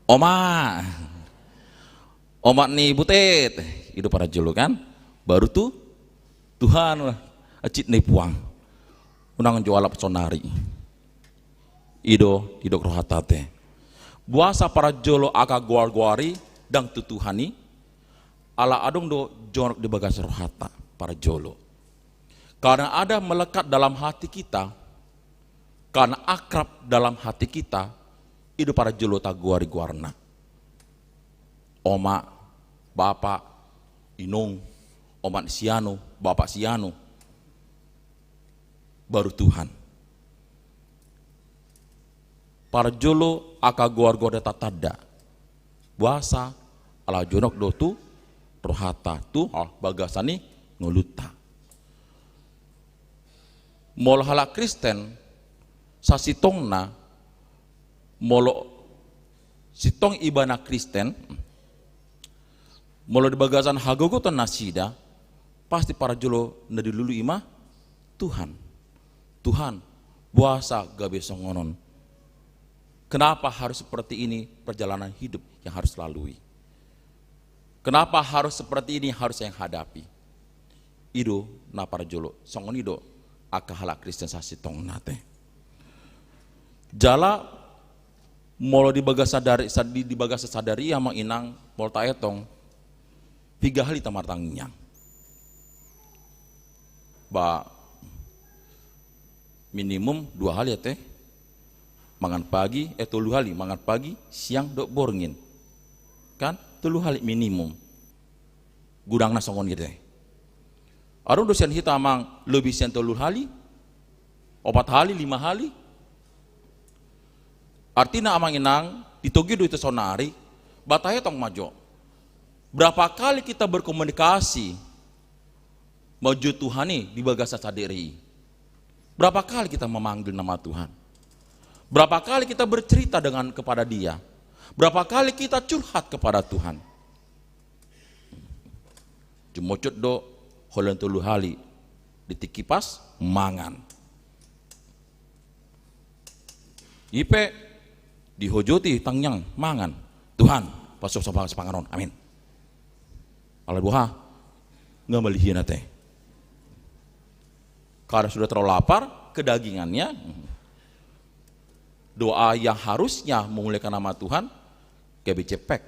Oma. Oma ni Butet. I do parjolo kan? Baru tu Tuhan, hansit na i puang. Unang jo alap sonari. I do didok rohanta ate. Boasa parjolo angka goar-goar i ndang tu Tuhan i? Ala adong do jonok di bagas rohanta parjolo. Karena ada melekat dalam hati kita, karena akrab dalam hati kita, i do parjolo tagoari goarna. Oma, bapa, inong, oma si anu, bapa si anu. Baru Tuhan. Parjolo angka goar-goar i tatanda. Boasa? Ala jonok do tu rohanta, tu, ah, bagasan ni ngolunta. Molo halak Kristen, sasintongna, molo sintong ibana Kristen, molo di bagasan hagogotan nasida, pasti parjolo na dilului i ma Tuhan. Tuhan, boasa gabe songon on? Kenapa harus seperti ini perjalanan hidup yang harus lalui? Kenapa harus seperti ini yang harus saya hadapi? I do na parjolo, songon i do angka halak Kristen sasintongna ate. Jala molo di bagasan sadari, sa-, di, di bagasan sadari i amang inang, molo taetong, piga hali hita martangiang? Ba, minimum dua hali ate. Mangan pagi, eh, tolu hali, mangan pagi, siang dohot borngin. Kan? Tolu hali minimum. Godangna songon i ate. Adong do sian hita amang lebih sian tolu hali, opat hali, lima hali. Artina amang inang, di togu do hita sonari, ba taetong ma jo. Berapa kali kita berkomunikasi manjou Tuhan i di bagasan sadari i? Berapa kali kita memanggil nama Tuhan? Berapa kali kita bercerita dengan, kepada Dia? Berapa kali kita curhat kepada Tuhan? Jumojot do holan tolu hali di tingki pas mangan. I pe dihojoti tangiang mangan. Tuhan, pasupasu sipanganon. Amin. Alai boha? Nga malihian ate. Karena sudah terlalu lapar, kedagingannya, doa yang harusnya memuliakan nama Tuhan, gabe jepek.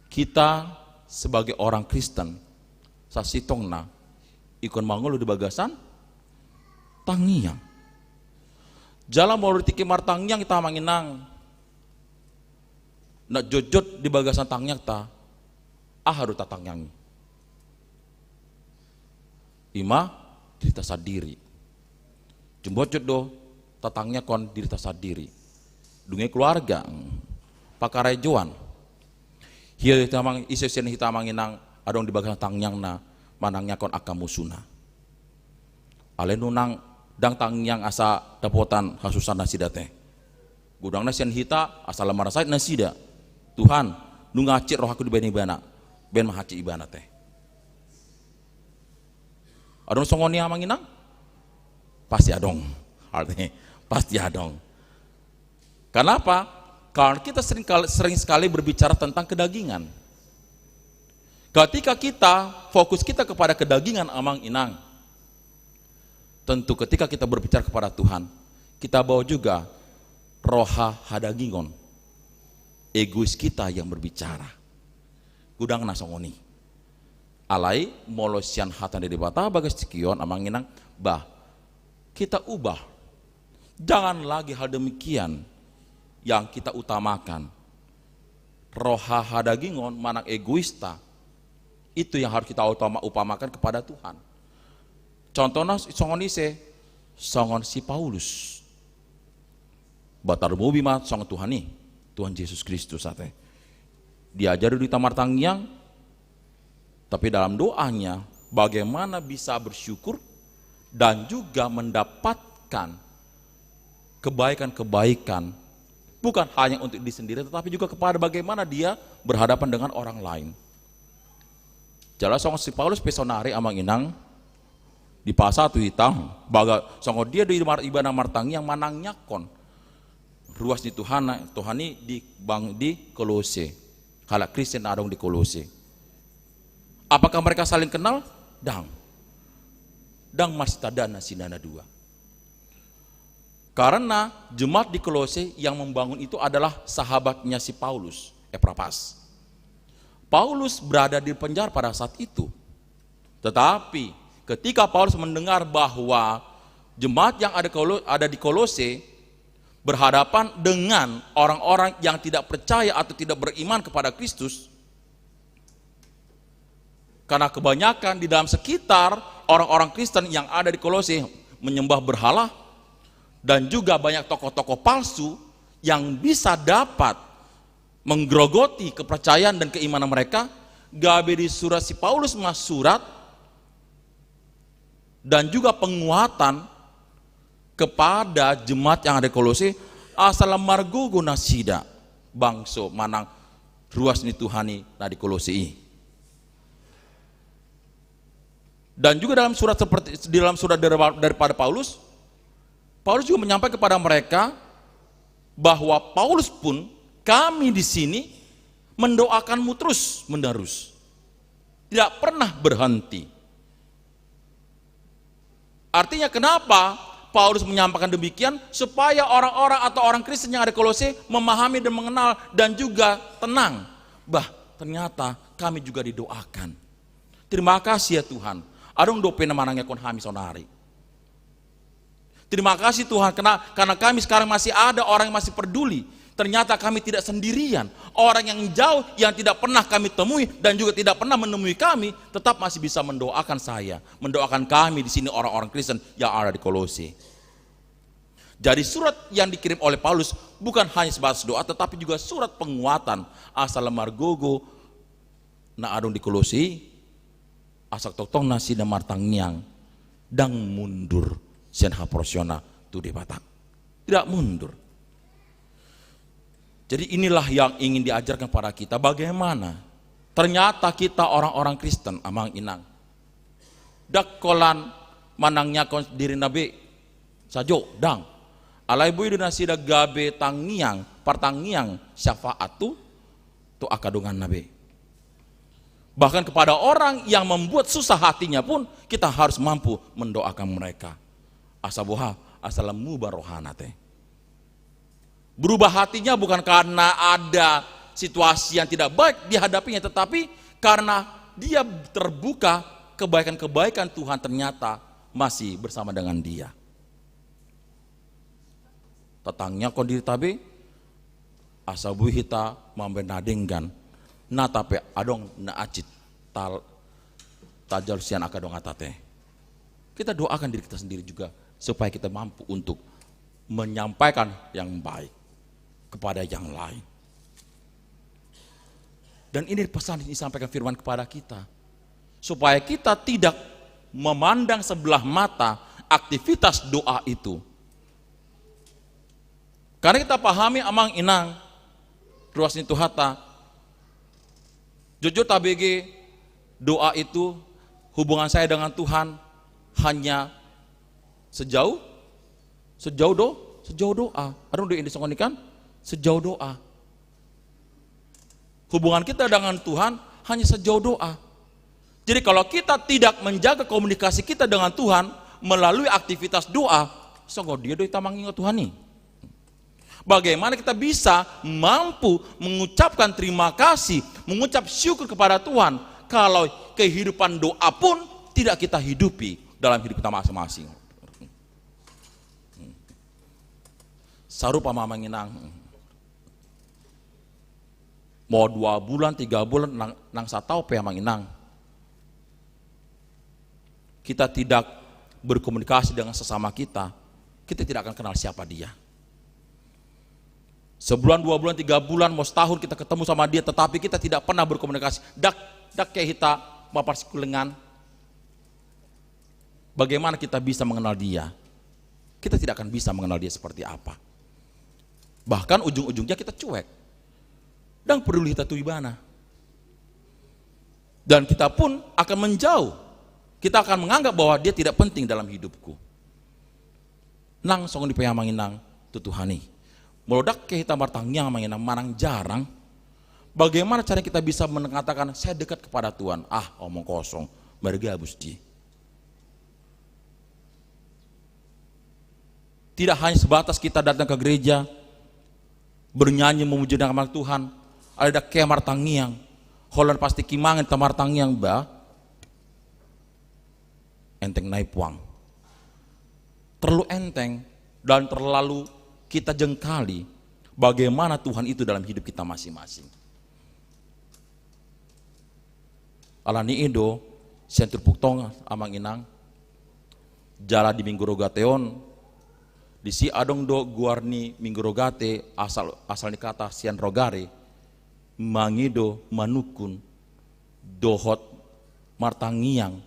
Kita sebagai orang Kristen, sasintongna ingkon mangolu di bagasan tangiang. Jala molo di tingki martangiang hita, Amang Inang, na jotjot di bagasan tangiangta, aha do tatangiangi? Ima dirita sandiri. Jumojot do tatangiangkon dirita sandiri. Dung i keluarga, pangkarejoan. Hia hita Amang, ise sian hita Amang Inang adong di bagasan tangiangna manangiangkon angka musuna? Alai nunga ndang tangiang asa dapotan hasusaan nasida ate. Godangna sian hita asa lam marasait nasida. Tuhan, nunga hansit rohangku dibahen ibana. Bahen ma hansit ibana ate. Adong songon i Amang Inang? Pasti adong. Artinya, pasti adong. Kenapa? Karena kita sering kali, sering sekali berbicara tentang kedagingan. Ketika kita, fokus kita kepada kedagingan, Amang Inang, tentu ketika kita berbicara kepada Tuhan, kita bawa juga roha hadagingon. Egois kita yang berbicara. Godangna songon i. Alai molo sian hata ni Debata bagas tingki on, Amang Inang, bah, kita ubah. Jangan lagi hal demikian yang kita utamakan. Roha hadagingon manang egoista, itu yang harus kita utama, upamakan kepada Tuhan. Contohna songon ise? Songon si Paulus. Bah, tarlumobi ma songon Tuhan i, Tuhan Jesus Kristus ate. Diajari do hita martangiang, tapi dalam doanya bagaimana bisa bersyukur dan juga mendapatkan kebaikan-kebaikan, bukan hanya untuk diri sendiri, tetapi juga kepada bagaimana dia berhadapan dengan orang lain. Jala songon si Paulus pe saonari, Amang Inang, di pasal tu hita, baga songon dia do i mar-, ibana martangiang manangiangkon ruas ni Tuhan, Tuhan i di bang-, di Kolose. Halak Kristen adong di Kolose. Apakah mereka saling kenal? Ndang. Ndang marsitandahan nasida na dua. Karena jemaat di Kolose yang membangun itu adalah sahabatnya si Paulus, Epaphras. Paulus berada di penjara pada saat itu. Tetapi ketika Paulus mendengar bahwa jemaat yang ada Kolo-, ada di Kolose berhadapan dengan orang-orang yang tidak percaya atau tidak beriman kepada Kristus, karena kebanyakan di dalam sekitar orang-orang Kristen yang ada di Kolose menyembah berhala, dan juga banyak tokoh-tokoh palsu yang bisa dapat menggerogoti kepercayaan dan keimanan mereka, gabe disurat si Paulus ma surat dan juga penguatan kepada jemaat yang ada di Kolose, asa lam margogo nasida bangso manang ruas ni Tuhan i na di Kolose i. Dan juga dalam surat seperti, di dalam surat dari, daripada Paulus, Paulus juga menyampaikan kepada mereka bahwa Paulus pun, kami di sini mendoakanmu terus menerus. Tidak pernah berhenti. Artinya, kenapa Paulus menyampaikan demikian? Supaya orang-orang atau orang Kristen yang ada di Kolose memahami dan mengenal dan juga tenang. Bah, ternyata kami juga didoakan. Terima kasih ya Tuhan. Adong dope na manangiangkon hami saonari. Terima kasih Tuhan, karena, karena kami sekarang masih ada orang yang masih peduli. Ternyata kami tidak sendirian. Orang yang jauh, yang tidak pernah kami temui dan juga tidak pernah menemui kami, tetap masih bisa mendoakan saya, mendoakan kami di sini orang-orang Kristen yang ada di Kolose. Jadi surat yang dikirim oleh Paulus bukan hanya sebatas doa, tetapi juga surat penguatan asa lam margogo na adong di Kolose, asa tongtong nasida martangiang, ndang mundur sian haporseaonna tu Debata. Tidak mundur. Jadi inilah yang ingin diajarkan pada kita, bagaimana ternyata kita orang-orang Kristen, amang inang. Ndang holan manangiangkon dirina be sajo, ndang. Alai boi do nasida gabe tangiang, partangiang syafaat tu, tu angka donganna be. Bahkan kepada orang yang membuat susah hatinya pun kita harus mampu mendoakan mereka. Asa boha, asa lam muba rohana te. Berubah hatinya bukan karena ada situasi yang tidak baik dihadapinya, tetapi karena dia terbuka, kebaikan-kebaikan Tuhan ternyata masih bersama dengan dia. Tatangiangkon dirita be, asa boi hita mambahen na denggan, na tape adong na hansit tal-, tajalo sian angka donganta te. Kita doakan diri kita sendiri juga supaya kita mampu untuk menyampaikan yang baik kepada yang lain. Dan ini pesan disampaikan firman kepada kita, supaya kita tidak memandang sebelah mata aktivitas doa itu. Karena kita pahami, amang inang, ruas ni Tuhanta, jujur tabege, doa itu, hubungan saya dengan Tuhan hanya sejauh, sejauh do, sejauh doa. Adong do inda songon i kan? Sejauh doa. Hubungan kita dengan Tuhan hanya sejauh doa. Jadi kalau kita tidak menjaga komunikasi kita dengan Tuhan melalui aktivitas doa, songon dia do hita mangingot Tuhan i. Bagaimana kita bisa mampu mengucapkan terima kasih, mengucap syukur kepada Tuhan, kalau kehidupan doa pun tidak kita hidupi dalam hidup kita masing-masing? Sarupa ma, amang inang. Mau dua bulan, tiga bulan, nang, nang sataon pe, amang inang, kita tidak berkomunikasi dengan sesama kita, kita tidak akan kenal siapa dia. Sebulan, dua bulan, tiga bulan, mau setahun kita ketemu sama dia, tetapi kita tidak pernah berkomunikasi. Ndang, ndang ke hita maparsiuling, bagaimana kita bisa mengenal dia? Kita tidak akan bisa mengenal dia seperti apa. Bahkan ujung-ujungnya kita cuek. Ndang peduli hita tu ibana. Dan kita pun akan menjauh. Kita akan menganggap bahwa dia tidak penting dalam hidupku. Nang songon i pe, amang inang, tu Tuhan i. Molo ndang ke hita martangiang, amang inang, manang jarang, bagaimana cara kita bisa mengatakan saya dekat kepada Tuhan? Ah, omong kosong, margabus dia. Tidak hanya sebatas kita datang ke gereja, bernyanyi memuji nama Tuhan, alai ndang ke martangiang, holan pas tingki mangan hita martangiang, bah, enteng nai puang. Terlalu enteng dan terlalu kita jengkali bagaimana Tuhan itu dalam hidup kita masing-masing. Alani i do, sian turpuk tong, amang inang, jala di Minggu Rogate on, disi adong do goar ni Minggu Rogate, asal, asal ni kata sian rogare, mangido, manungkun, dohot martangiang.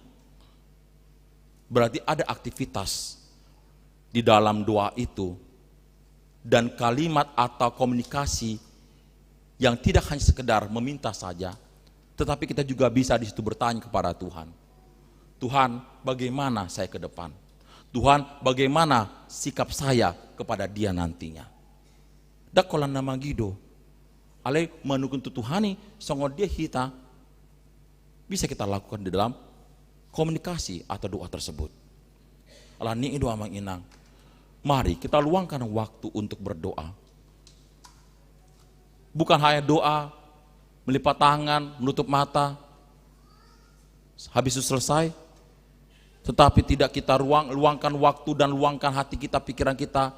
Berarti ada aktivitas di dalam doa itu, dan kalimat atau komunikasi yang tidak hanya sekedar meminta saja, tetapi kita juga bisa di situ bertanya kepada Tuhan, "Tuhan, bagaimana saya ke depan? Tuhan, bagaimana sikap saya kepada dia nantinya?" Ndang holan na mangido, alai manungkun tu Tuhan i, songon dia hita bisa kita lakukan di dalam komunikasi atau doa tersebut. Alani i do, amang inang, mari kita luangkan waktu untuk berdoa. Bukan hanya doa, melipat tangan, menutup mata, habis itu selesai. Tetapi tidak kita ruang, luangkan waktu dan luangkan hati kita, pikiran kita,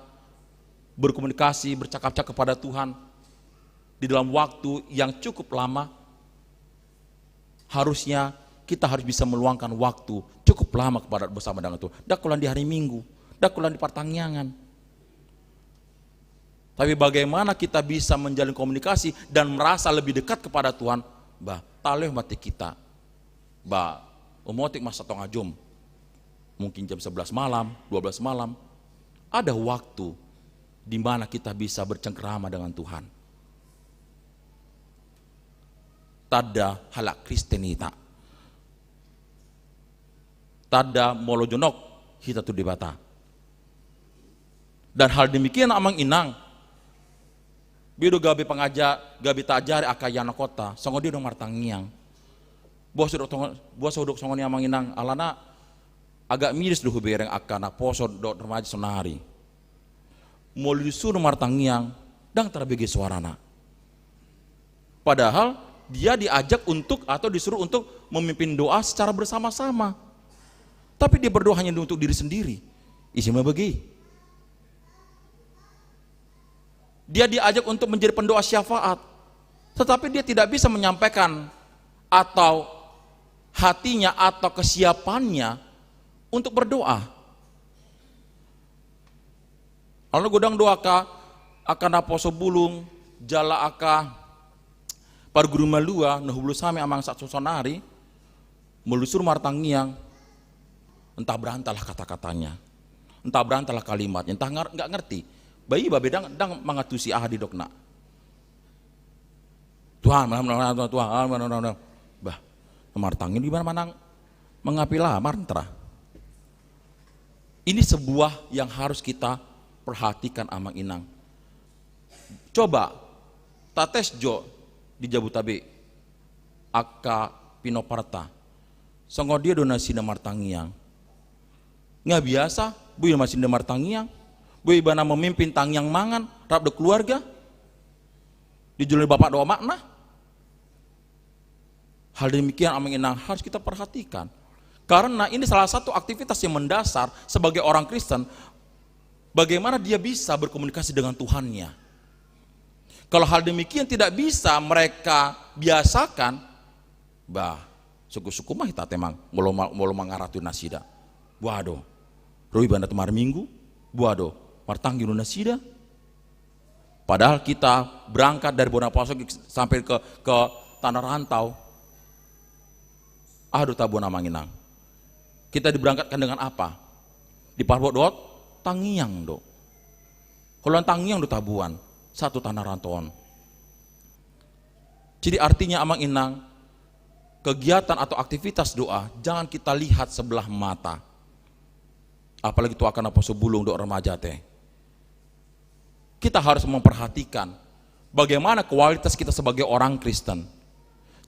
berkomunikasi, bercakap-cakap kepada Tuhan di dalam waktu yang cukup lama. Harusnya kita harus bisa meluangkan waktu cukup lama kepada, bersama dengan Tuhan. Ndang holan di hari Minggu, ndang holan di partangiangan. Tapi bagaimana kita bisa menjalin komunikasi dan merasa lebih dekat kepada Tuhan? Bah, talup ma atik hita. Bah, umotik ma satonga jom. Mungkin jam sebelas malam, dua belas malam. Ada waktu di mana kita bisa bercengkrama dengan Tuhan. Tanda halak Kristen hita. Tanda molo jonok hita tu Debata. Dan hal demikian, amang inang, boi do gabe pangaja-, gabe taajari angka ianakhonta, songon dia do martangiang. Boasa hudok songon-, boasa hudok songon i, amang inang, alana agak miris do hubereng angka naposo dohot remaja saonari. Molo disuruh martangiang, ndang tarbege suarana. Padahal dia diajak untuk atau disuruh untuk memimpin doa secara bersama-sama. Tapi dia berdoa hanya untuk diri sendiri. Ise ma bege i? Dia diajak untuk menjadi pendoa syafaat. Tetapi dia tidak bisa menyampaikan atau hatinya atau kesiapannya untuk berdoa. Alana godang do angka, angka naposo bulung, jala angka parguru malua, na hubulus hami, amang, sahat tu saonari, molo disuruh martangiang, entah berantalah kata-katanya, entah berantalah kalimatnya, entah ngar-, nggak ngerti. Bah, iba be ndang, ndang mangantusi aha didokna. Tuhan, Tuhan, Tuhan, Tuhan, Tuhan. Bah, martangiang di mana manang mangapila mantra. Ini sebuah yang harus kita perhatikan, amang inang. Coba, tates jo di Jabodetabek, angka pinomparta. Songon dia do nasida martangiang? Nga biasa, boi do nasida martangiang. Boi ibana memimpin tangiang mangan, rap dohot keluarga. Dijolo ni bapak dohot amakna. Hal demikian, amang inang, harus kita perhatikan. Karena ini salah satu aktivitas yang mendasar sebagai orang Kristen, bagaimana dia bisa berkomunikasi dengan Tuhannya. Kalau hal demikian tidak bisa mereka biasakan, bah, sungkun-sungkun ma hita, amang, molo ma-, molo mangaratuhi nasida. Boha do? Ro ibana tu marminggu? Boha do? Martangiang do nasida? Padahal kita berangkat dari Bonapaso sampai ke, ke tanah rantau. Aha do tabuan, amang inang? Kita diberangkatkan dengan apa? Diparbuat dohot tangiang do. Holan tangiang do tabuan sahat tu tanah rantau on. Jadi artinya, amang inang, kegiatan atau aktivitas doa jangan kita lihat sebelah mata. Apalagi tu angka naposo bulung dohot remaja, ate. Kita harus memperhatikan bagaimana kualitas kita sebagai orang Kristen.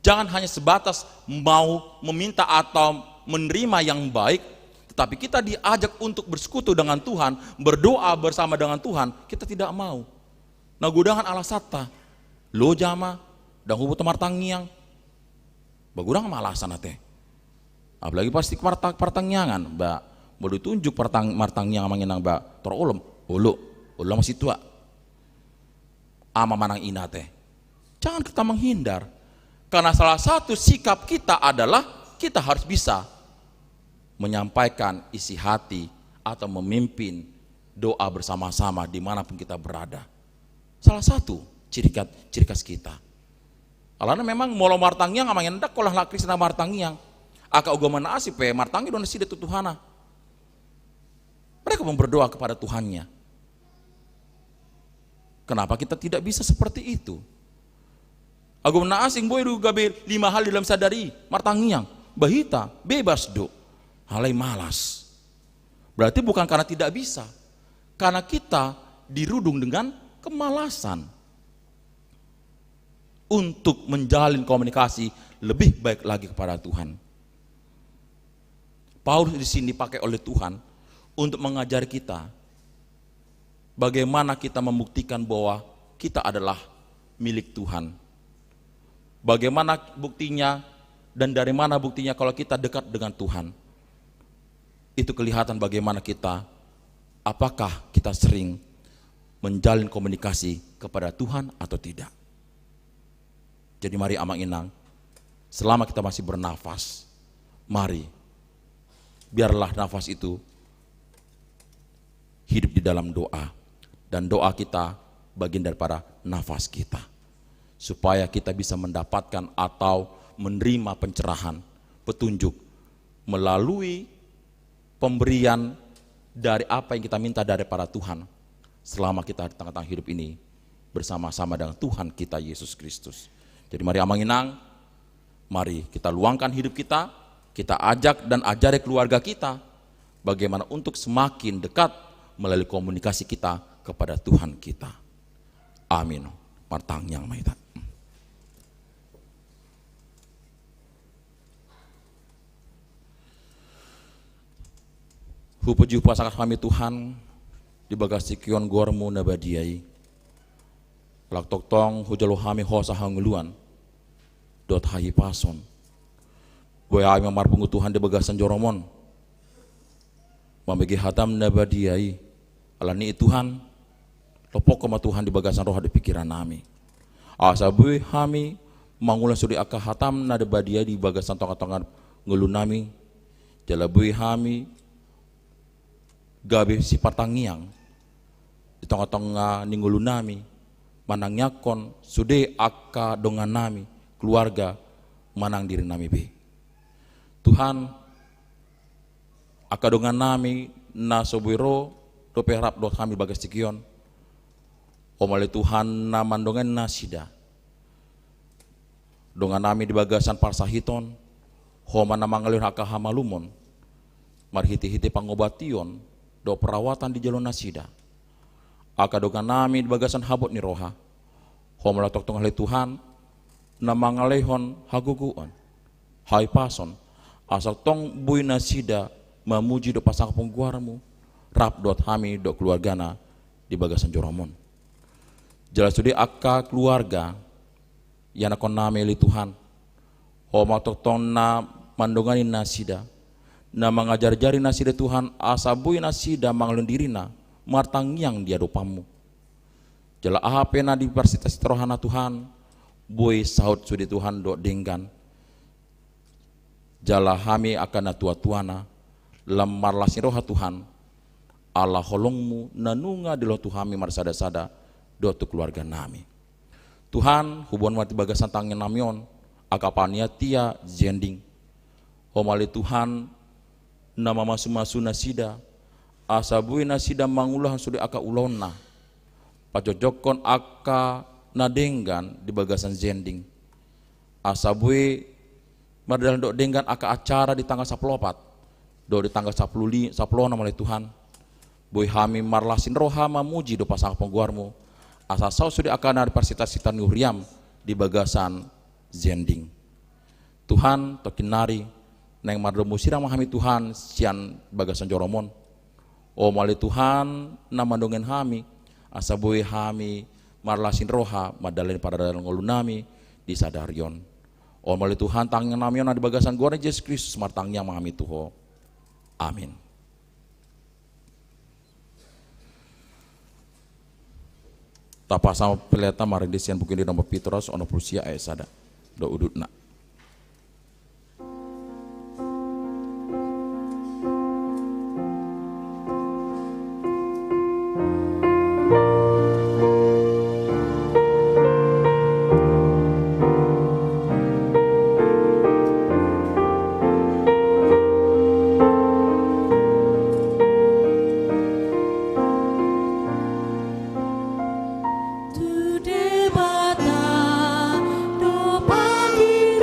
Jangan hanya sebatas mau meminta atau menerima yang baik, tetapi kita diajak untuk bersekutu dengan Tuhan, berdoa bersama dengan Tuhan, kita tidak mau. Na godang alasanta, loja ma, ndang huboto martangiang. Bah, godang ma alasan, ate. Apalagi pas di parta-, partangiangan, bah, molo ditunjuk partang-, martangiang, amang inang, bah, tor olo, olo, olo ma sintua. Ama manang ina, ate. Jangan kita menghindar. Karena salah satu sikap kita adalah kita harus bisa menyampaikan isi hati atau memimpin doa bersama-sama dimanapun kita berada. Salah satu ciri khas, ciri khas kita. Alana memang molo martangiang, amang inang, ndang holan halak Kristen na martangiang. Angka ugama na asing pe martangiang do nasida tu Tuhana. Mereka pun berdoa kepada Tuhannya. Kenapa kita tidak bisa seperti itu? Ugama na asing boi do gabe lima hal dalam sadari martangiang. Bah, hita bebas do. Alai malas. Berarti bukan karena tidak bisa, karena kita dirudung dengan kemalasan untuk menjalin komunikasi lebih baik lagi kepada Tuhan. Paulus di sini dipakai oleh Tuhan untuk mengajari kita bagaimana kita membuktikan bahwa kita adalah milik Tuhan. Bagaimana buktinya dan dari mana buktinya kalau kita dekat dengan Tuhan? Itu kelihatan bagaimana kita, apakah kita sering menjalin komunikasi kepada Tuhan atau tidak. Jadi mari, amang inang, selama kita masih bernafas, mari, biarlah nafas itu hidup di dalam doa. Dan doa kita bagian daripada nafas kita, supaya kita bisa mendapatkan atau menerima pencerahan, petunjuk melalui pemberian dari apa yang kita minta daripada Tuhan selama kita di tengah-tengah hidup ini bersama-sama dengan Tuhan kita Yesus Kristus. Jadi mari amang inang, mari kita luangkan hidup kita, kita ajak dan ajari keluarga kita bagaimana untuk semakin dekat melalui komunikasi kita kepada Tuhan kita. Amin. Martangiang ma hita. Hupuji hupasahat hami Tuhan di bagas tingki on goarmu na badia i. Ala tongtong hujalo hami hosa hangoluan dohot hahipason. Boi hami marpungu Tuhan di bagasan joromon, mambege hatam na badia i. Alani i Tuhan, lopokkon ma Tuhan di bagasan roha dohot pikiran nami, asa boi hami mangula sude angka hatam na badia i di bagasan tonga-tonga ngolu nami. Jala boi hami gabe sipartangiang di tonga-tonga ni ngolu nami, manangiangkon sude angka dongan nami, keluarga, manang diri nami be. Tuhan, angka dongan nami na so boi ro dope rap dohot hami bagas tingki on, Ho ma ale Tuhan na mandongani nasida. Dongan nami di bagasan parsahiton, Ho ma na mangalehon angka hamalumon marhite-hite pangobation dohot perawatan di jolo nasida. Angka dongan nami di bagasan habot ni roha, Ho ma ala tongtong ale Tuhan na mangalehon hagogoon, hahipason, asa tong boi nasida mamuji dohot pasangap goarmu, rap dohot hami dohot keluargana di bagasan joromon. Jala sude angka keluarga ianakhon nami ale Tuhan, Ho ma tongtong na mandongani nasida, na mangajari-jari nasida Tuhan, asa boi nasida mangalehon dirina martangiang di adopanmu. Jala aha pe na diparsita-sita rohana Tuhan, boi saut sude Tuhan dohot denggan. Jala hami angka natua-tuana, lam marlas ni roha Tuhan, ala holongmu na nunga dilehon tu hami marsada-sada dohot tu keluarga nami. Tuhan, huboan ma di bagasan tangiang nami on angka panitia zending. Ho ma ale Tuhan na mamasu-masu nasida, asa boi nasida mangulahon sude angka ulaonna, pajojokkon angka na denggan di bagasan zending, asa boi mardalan dohot denggan angka acara di tanggal sampulu opat dohot di tanggal sampulu li-, sampulu onom ale Tuhan. Boi hami marlas ni roha mamuji dohot pasangap goarmu, asa saut sude angka na diparsita-sita ni huriam di bagasan zending. Tuhan, tongkin nari naeng mardomu sirang ma hami Tuhan sian bagasan joromon. Ho ma ale Tuhan na mandongani hami, asa boi hami marlas ni roha mandalani paradalan ngolu nami di sadari on. Ho ma ale Tuhan tangiang nami on na di bagasan goar ni Jesus Kristus martangiang ma hami tu Ho. Amin. Tapasahat ma pelean ta marende sian buku ni nomor pitu ratus onom pulu sia ayat sada. Dohot udutna. Tu Debata do pagi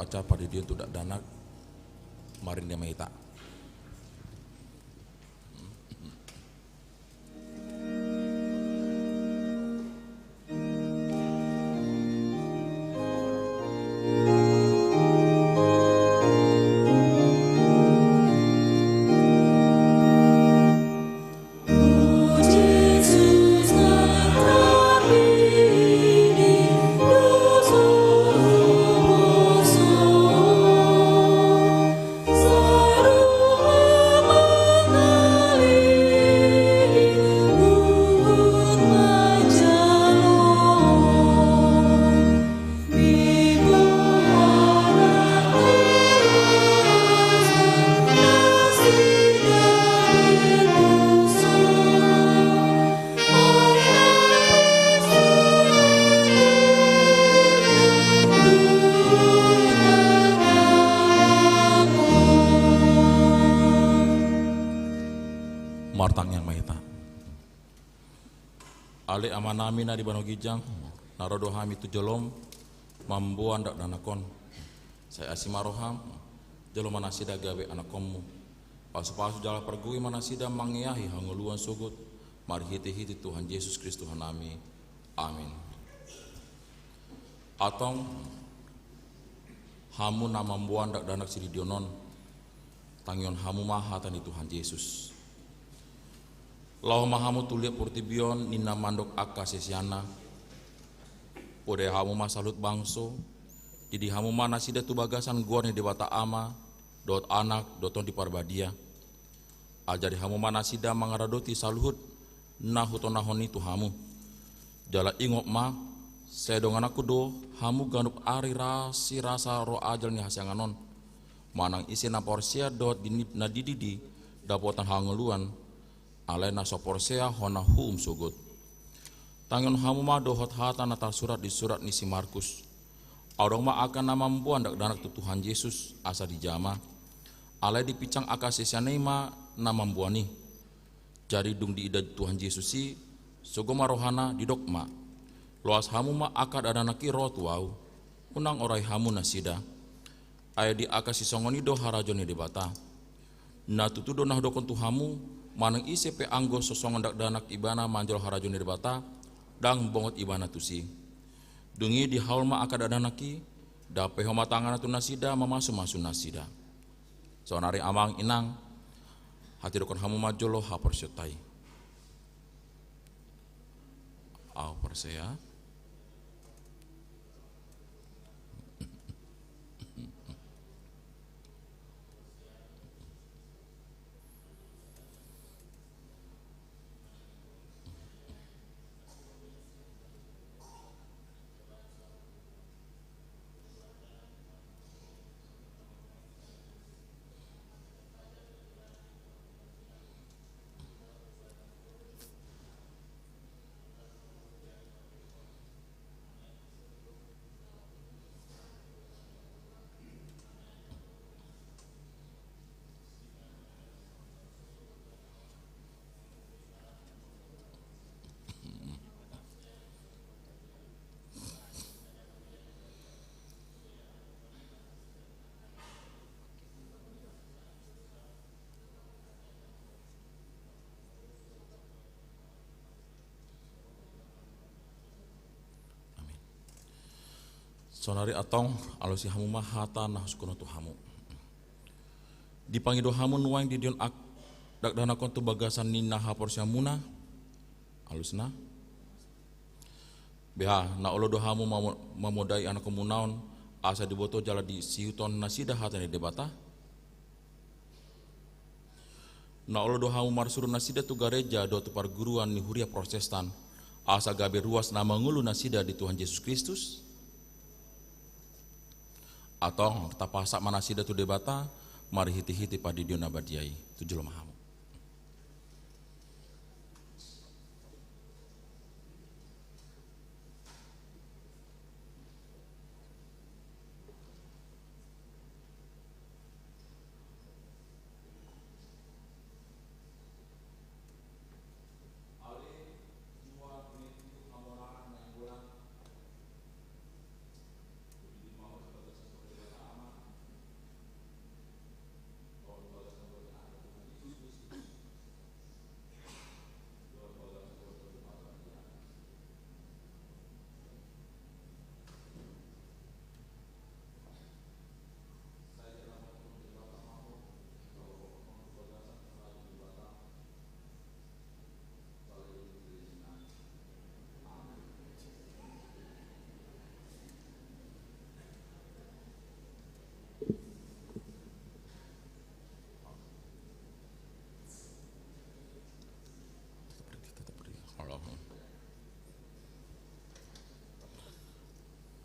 Padidion tu dakdanak. Marende ma hita. Martangiang ma hita. Ale Amanami na di banua ginjang, na ro do hami tu jolom mamboan dakdanak on. Sai asi ma roham, jalo ma nasida gabe anakkonmu. Pasupasu jala pargogoi ma nasida mangeahi hangoluan sogot, marhitehite Tuhan Jesus Kristus Tuhannami. Amin. Antong hamu na mamboan dakdanak sididion on, tangihon hamu ma hata ni Tuhan Jesus. Laho ma hamu tu liat portibi on ninna mandok angka siseanna. Podai hamu ma saluhut bangso, didi hamu ma nasida tu bagasan goar ni Debata Ama, dohot Anak, dohot Tondi Parbadia. Ajari hamu ma nasida mangaradoti saluhut na hutonahon i tu hamu. Jala ingot ma, sai dongananku do hamu ganup ari rasirasa ro ajal ni hasiangan on. Manang ise na porsea dohot di, na dididi dapotan hangoluan, alai na so porsea hona huhum sogot. Tangihon hamu ma dohot hata na tarsurat di surat ni si Markus. Adong ma angka na mamboan dakdanak tu Tuhan Jesus asa dijama. Alai dipinsang angka siseanna i ma na mamboan i. Jadi dung diida Tuhan Jesus i, sogo ma rohana, didok ma: Loas hamu ma angka dakdanak i ro tu ahu. Unang orai hamu nasida. Ai di angka sisongon i do harajaon ni Debata. Na tutu do na hudokkon tu hamu, manang ise pe anggo so songon dakdanak ibana manjalo harajaon ni Debata, ndang bongot ibana tusi. Dung i dihaol ma angka dakdanak i, dapothon ma tanganna tu nasida mamasumasu nasida. Saonari amang inang, hatidokkon hamu ma jolo haporseaonta i. Ahu porsea. Amin. Saonari antong, alusi hamu ma hata na husungkunon tu hamu. Dipangido hamu nuaeng didion dakdanak on tu bagasan ni na haporseaonmuna. Alusna. Beha, na olo do hamu mamo-, mamodai anakkonmuna on, asa diboto jala disihuthon nasida hata ni Debata? Na olo do hamu marsuru nasida tu gareja dohot tu parguruan ni huria Protestan, asa gabe ruas na mangolu nasida di Tuhan Jesus Kristus? Antong, tapasahat ma nasida tu Debata, marhitehite pandidion na badia i. Tu jolo ma hamu.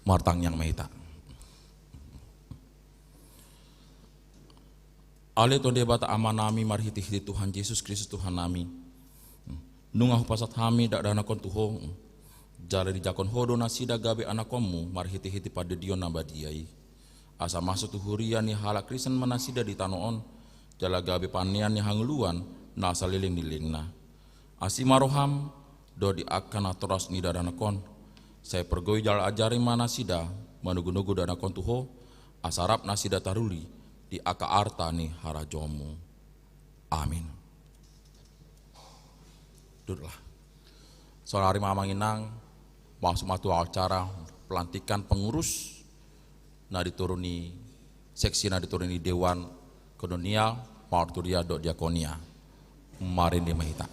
Martangiang ma hita. Ale Tuhan Debata Amanami, marhitehite Tuhan Jesus Kristus Tuhannami, nunga hupasahat hami dakdanak on tu Ho, jala dijangkon Ho do nasida gabe anakonMu marhitehite pandondion na badia i. Asa masuk tu huria ni halak Kristen ma nasida di tano on, jala gabe panean ni hangoluan na saleleng ni lelengna. Asi ma rohaM dohot di angka natoras ni dakdanak on, sai pargogoi jala ajari ma nasida manogunogu dakdanak on tu Ho, asa rap nasida taruli di angka arta ni harajaonMu. Amin. Duduklah. Saudara amang inang, masuk ma tu acara pelantikan pengurus na di toru ni seksi na di toru ni Dewan Koinonia, Marturia dohot Diakonia. Marende ma hita.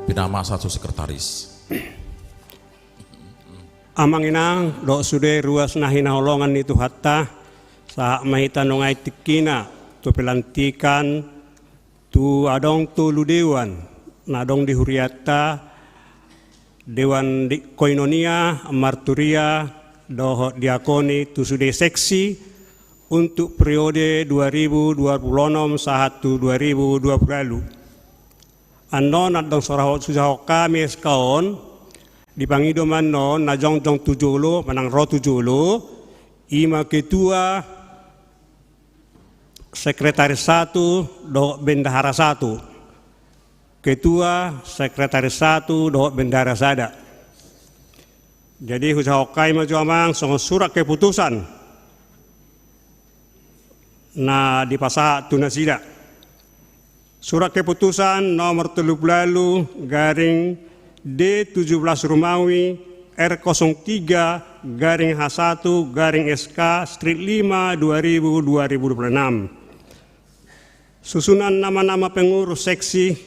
Pinamasa tu sekretaris. Amang inang dohot sude ruas na hinaholongan ni Tuhanta, sahat ma hita nunga i tingkina tu pelantikan tu adong tolu dewan na adong di hurianta, Dewan di Koinonia, Marturia dohot Diakoni tu sude seksi untuk periode dua ribu dua puluh enam sahat tu dua ribu dua puluh ualu. Annon andong so ra hujahahon hami S K on, dipangido ma annon na jongjong tu jolo manang ro tu jolo, i ma ketua, sekretaris satu dohot bendahara satu. Ketua, sekretaris satu dohot bendahara sada. Jadi hujahahon hami ma jo amang songon surat keputusan na dipasahat tu nasida. Surat keputusan nomor tolu puluh ualu garing D tujuh belas Rumawi R kosong tiga garing H satu garing S K strip lima dua ribu dua ribu dua puluh enam. Susunan nama-nama pengurus seksi,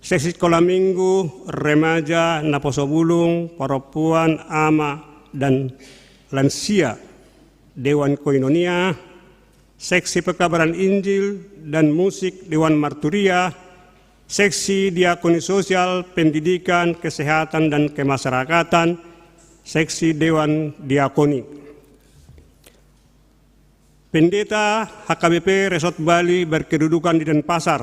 seksi sekolah minggu, remaja, naposo bulung, perempuan, ama, dan lansia, Dewan Koinonia, seksi pekabaran Injil dan musik, Dewan Marturia, seksi diakoni sosial, pendidikan, kesehatan, dan kemasyarakatan, seksi Dewan Diakoni. Pendeta H K B P Resort Bali berkedudukan di Denpasar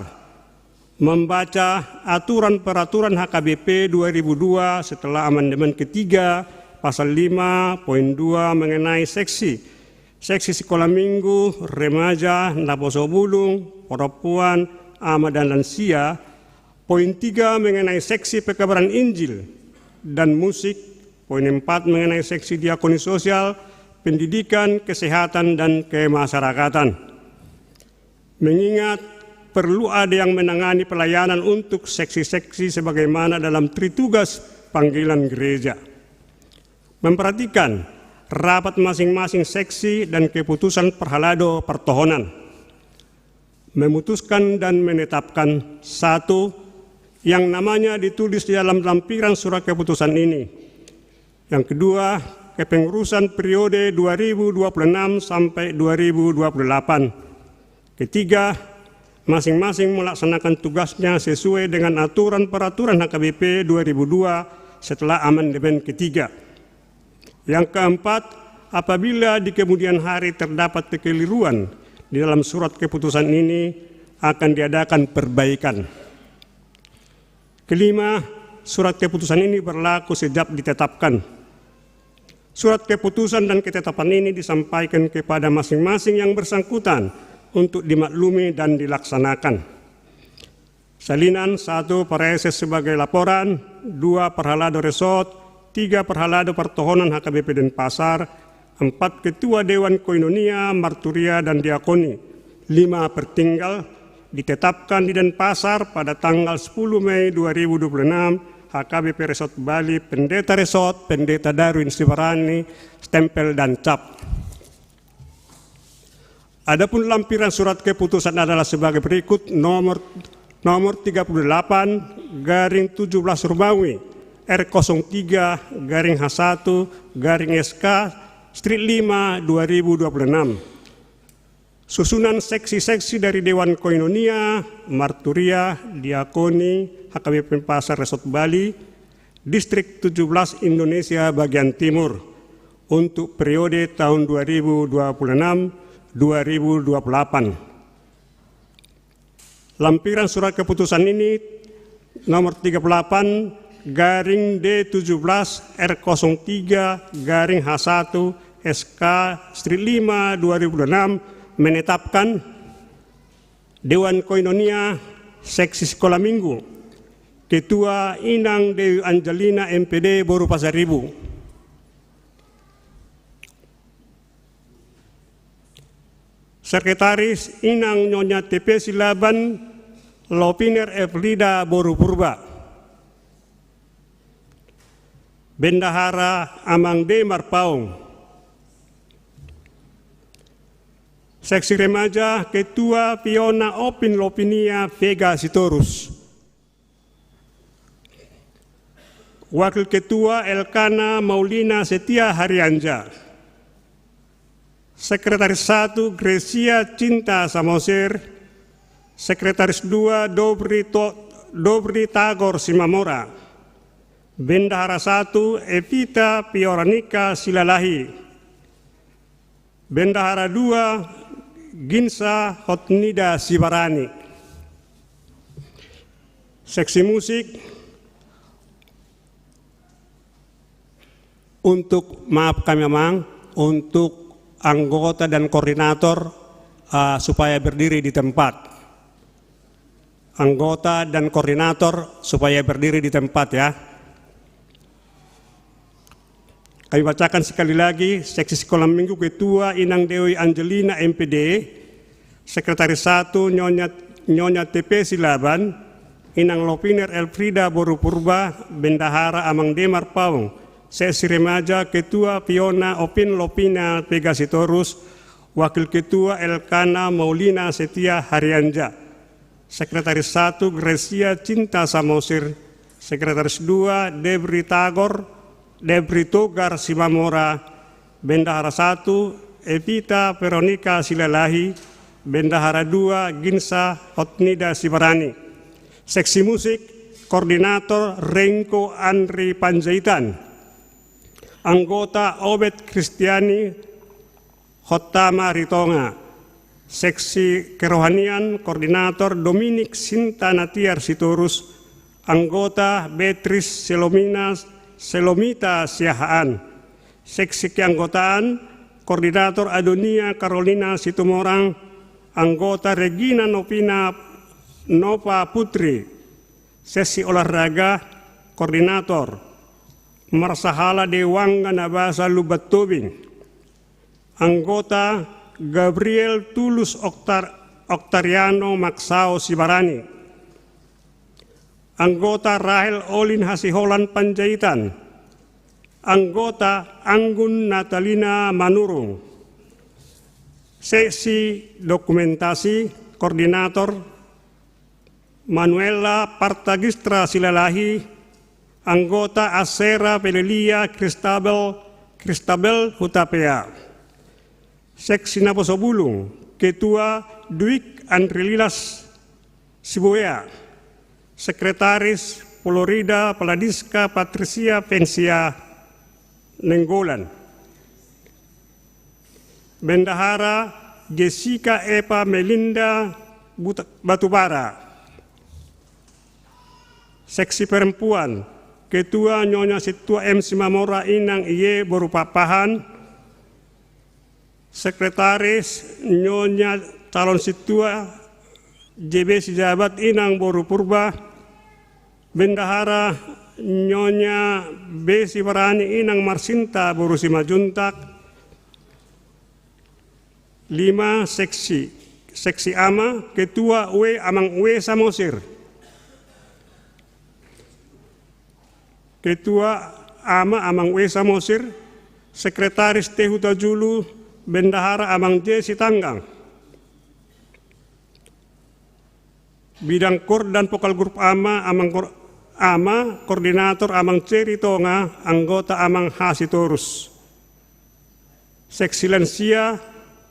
membaca aturan peraturan H K B P dua ribu dua setelah amandemen ketiga pasal lima poin dua mengenai seksi, seksi sekolah minggu, remaja, naposo bulung, perempuan, ama dan lansia, poin tiga mengenai seksi pekabaran Injil dan musik, poin empat mengenai seksi diakoni sosial, pendidikan, kesehatan, dan kemasyarakatan. Mengingat perlu ada yang menangani pelayanan untuk seksi-seksi sebagaimana dalam tritugas panggilan gereja. Memperhatikan rapat masing-masing seksi dan keputusan parhalado partohonan. Memutuskan dan menetapkan, satu, yang namanya ditulis di dalam lampiran surat keputusan ini. Yang kedua, kepengurusan periode dua ribu dua puluh enam sampai dua ribu dua puluh delapan. Ketiga, masing-masing melaksanakan tugasnya sesuai dengan aturan peraturan H K B P dua ribu dua setelah amandemen ketiga. Yang keempat, apabila di kemudian hari terdapat kekeliruan di dalam surat keputusan ini, akan diadakan perbaikan. Kelima, surat keputusan ini berlaku sejak ditetapkan. Surat keputusan dan ketetapan ini disampaikan kepada masing-masing yang bersangkutan untuk dimaklumi dan dilaksanakan. Salinan, satu, Praeses sebagai laporan, dua, Parhalado Resort, tiga, Parhalado Partohonan H K B P Denpasar, empat, Ketua Dewan Koinonia, Marturia dan Diakoni, lima, Pertinggal, ditetapkan di Denpasar pada tanggal sepuluh Mei dua ribu dua puluh enam, H K B P Resort Bali, Pendeta Resort, Pendeta Darwin Sibarani, stempel dan cap. Adapun lampiran surat keputusan adalah sebagai berikut: nomor, nomor tiga puluh delapan garing tujuh belas Romawi, R kosong tiga garing H satu garing S K, Street lima, dua ribu dua puluh enam. Susunan seksi-seksi dari Dewan Koinonia, Marturia, Diakoni, H K B P Denpasar Resort Bali, Distrik tujuh belas Indonesia bagian timur untuk periode tahun dua ribu dua puluh enam dua ribu dua puluh delapan. Lampiran surat keputusan ini nomor tiga puluh delapan garing D tujuh belas R kosong tiga garing H satu S K Street lima dua ribu dua puluh enam menetapkan Dewan Koinonia Seksi Sekolah Minggu, Ketua Inang Dewi Angelina M P D Boru Pasaribu. Sekretaris Inang Nyonya T P Silaban, Lopiner Efrida Boru Purba. Bendahara Amang D Marpaung. Seksi Remaja, Ketua Piona Opin Lopinia Vega Sitorus. Wakil Ketua Elkana Maulina Setia Harianja. Sekretaris satu Gracia Cinta Samosir. Sekretaris dua Dobri To-, Dobri Tagor Simamora. Bendahara satu Evita Pioranika Silalahi. Bendahara dua Ginsa Hotnida Sibarani. Seksi musik untuk, maaf kami Amang, untuk anggota dan koordinator, eh, supaya berdiri di tempat. Anggota dan koordinator supaya berdiri di tempat, ya. Kami bacakan sekali lagi, Seksi Sekolah Minggu Ketua Inang Dewi Angelina M P D, Sekretaris satu Nyonya, Nyonya T P Silaban, Inang Lopiner Elfrida Boru Purba, Bendahara Amang D Marpaung, Seksi Remaja Ketua Piona Opin Lopina Vega Sitorus, Wakil Ketua Elkana Maulina Setia Harianja. Sekretaris satu Gracia Cinta Samosir, Sekretaris dua Debri Tagor, Debri Togar Simamora, Bendahara satu Evita Veronica Silalahi, Bendahara dua Ginsa Hotnida Sibarani. Seksi musik, koordinator Rengko Andri Panjaitan. Anggota Obed Kristiani Hotama Ritonga. Seksi kerohanian, koordinator Dominik Sinta Natiar Sitorus, anggota Beatrice Selomina, Selomita Siahaan. Seksi keanggotaan, koordinator Adonia Karolina Situmorang, anggota Regina Nopina Nova Putri. Seksi olahraga, koordinator Marsahala Dewangga Nabasa Lumban Tobing. Anggota Gabriel Tulus Oktar-, Oktariano Maksao Sibarani. Anggota Rahel Olin Hasiholan Panjaitan. Anggota Anggun Natalina Manurung. Seksi dokumentasi, koordinator Manuela Partagistra Silalahi, anggota Asera Pelelia Kristabel, Kristabel Hutapea. Seksi Naposobulung, Ketua Dwik Andrililas Sibuea, Sekretaris Florida Paladiska Patricia Pensia Nenggolan. Bendahara Jessica Eva Melinda Buta-, Batubara. Seksi perempuan, Ketua Nyonya Sintua M Simamora Inang Ie boru Pakpahan. Sekretaris Nyonya calon Sintua J B Sijabat Inang boru Purba. Bendahara Nyonya B Sibarani Inang Marsinta boru Simanjuntak. Lima, seksi. Seksi ama, ketua W Amang W Samosir. Ketua ama Amang W Samosir, sekretaris T Hutajulu, bendahara Amang J Sitanggang. Bidang kor dan vokal grup ama, Amang kor-, ama, koordinator Amang Ceri Tonga, anggota Amang H Sitorus. Seksi lansia,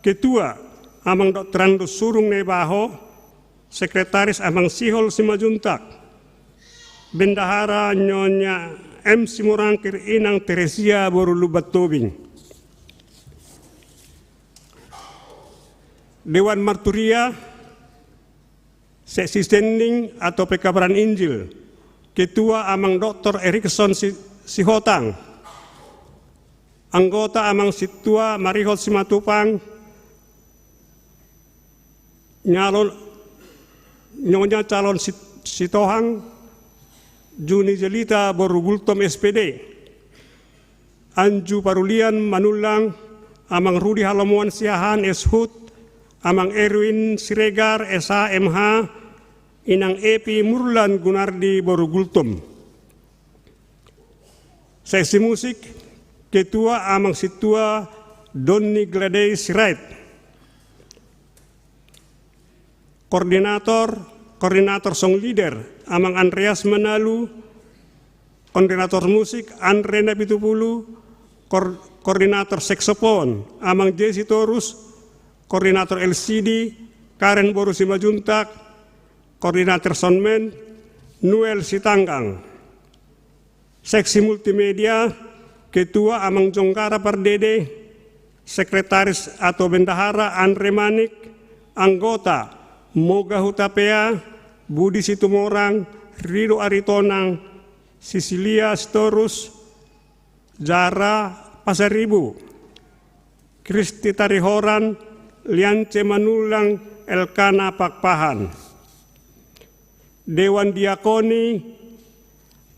ketua Amang Doktorandus Surung Naibaho, sekretaris Amang Sihol Simanjuntak, bendahara Nyonya M Simorangkir Inang Teresia boru Lumban Tobing. Dewan marturia, seksi sending atau pekabaran Injil, ketua Amang Doktor Erikson Si-, Sihotang, anggota Amang Sintua Marihol Simatupang, nyalon, Nyonya calon Si-, Sitohang, Juni Jelita boru Gultom S P D. Anju parulian manullang, Amang Rudi Halomoan Siahaan S Hut, Amang Erwin Siregar S H M H, Inang Epi Murlan Gunardi boru Gultom. Seksi musik, ketua Amang Sintua Doni Gladei Sirait. Koordinator, koordinator song leader, Amang Andreas Manalu, koordinator musik, Andre Napitupulu, kor-, koordinator seksopon, Amang J Sitorus, koordinator L C D, Karen boru Simanjuntak, koordinator soundman, Noel Sitanggang. Seksi multimedia, ketua Amang Jonggara Pardede, sekretaris atau bendahara Andre Manik, anggota Moga Hutapea, Budi Situmorang, Rido Aritonang, Sisilia Sitorus, Jara Pasaribu, Kristi Tarihoran, Liance Manullang, Elkana Pakpahan. Dewan Diakoni,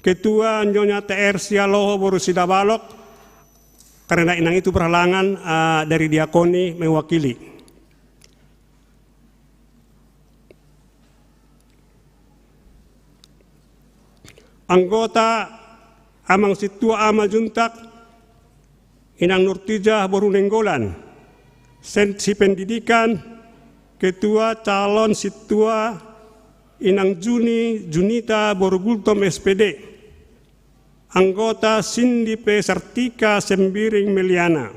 ketua Nyonya T R Sialoho boru Sidabalok, karena inang itu berhalangan, eh, dari diakoni mewakili. Anggota Amang Sintua Ama Juntak, Inang Nurtijah boru Nainggolan. Seksi pendidikan, ketua calon sintua Inang Juni Junita boru Gultom S P D. Anggota Sindi P Sartika Sembiring Meliana.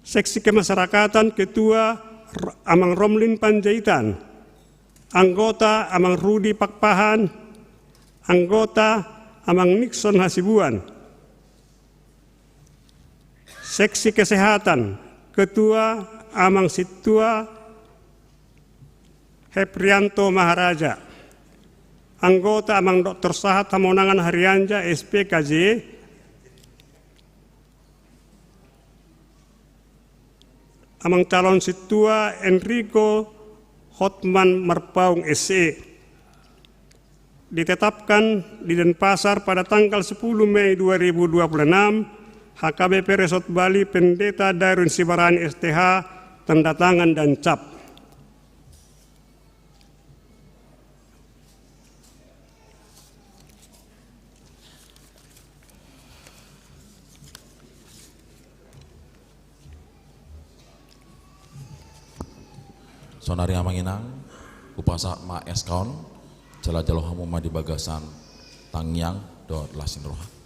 Seksi kemasyarakatan, ketua R-, Amang Romlin Panjaitan, anggota Amang Rudi Pakpahan, anggota Amang Nixon Hasibuan. Seksi kesehatan, ketua Amang Sintua Heprianto Maharaja, anggota Amang Doktor Sahat Hamonangan Harianja S P K J, Amang calon sintua Enrico Hotman Marpaung S E. Ditetapkan di Denpasar pada tanggal sepuluh Mei dua ribu dua puluh enam, H K B P Resort Bali Pendeta Darwin Sibarani S T H, tanda tangan dan cap. Saonari amang inang, hupasahat ma S K on, jala jalo hamu ma di bagasan tangiang dohot las ni roha.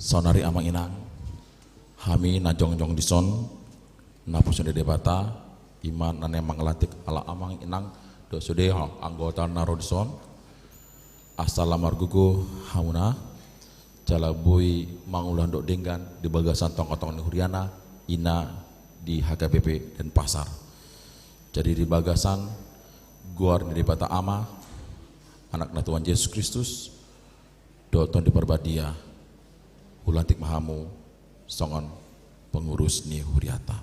Saonari amang inang, hami na jongjong dison, napuson ni Debata, i ma na naeng mangalantik halak amang inang, dohot sude anggota na ro dison, asa lam margogo hamuna, jala boi mangulahon dohot denggan di bagasan tongatonga ni huriana, i na di H K B P Denpasar. Jadi di bagasan goar ni Debata Ama, Anakna Tuhan Jesus Kristus, dohot Tondi Parbadia, hulantik ma hamu songon pengurus ni huriata.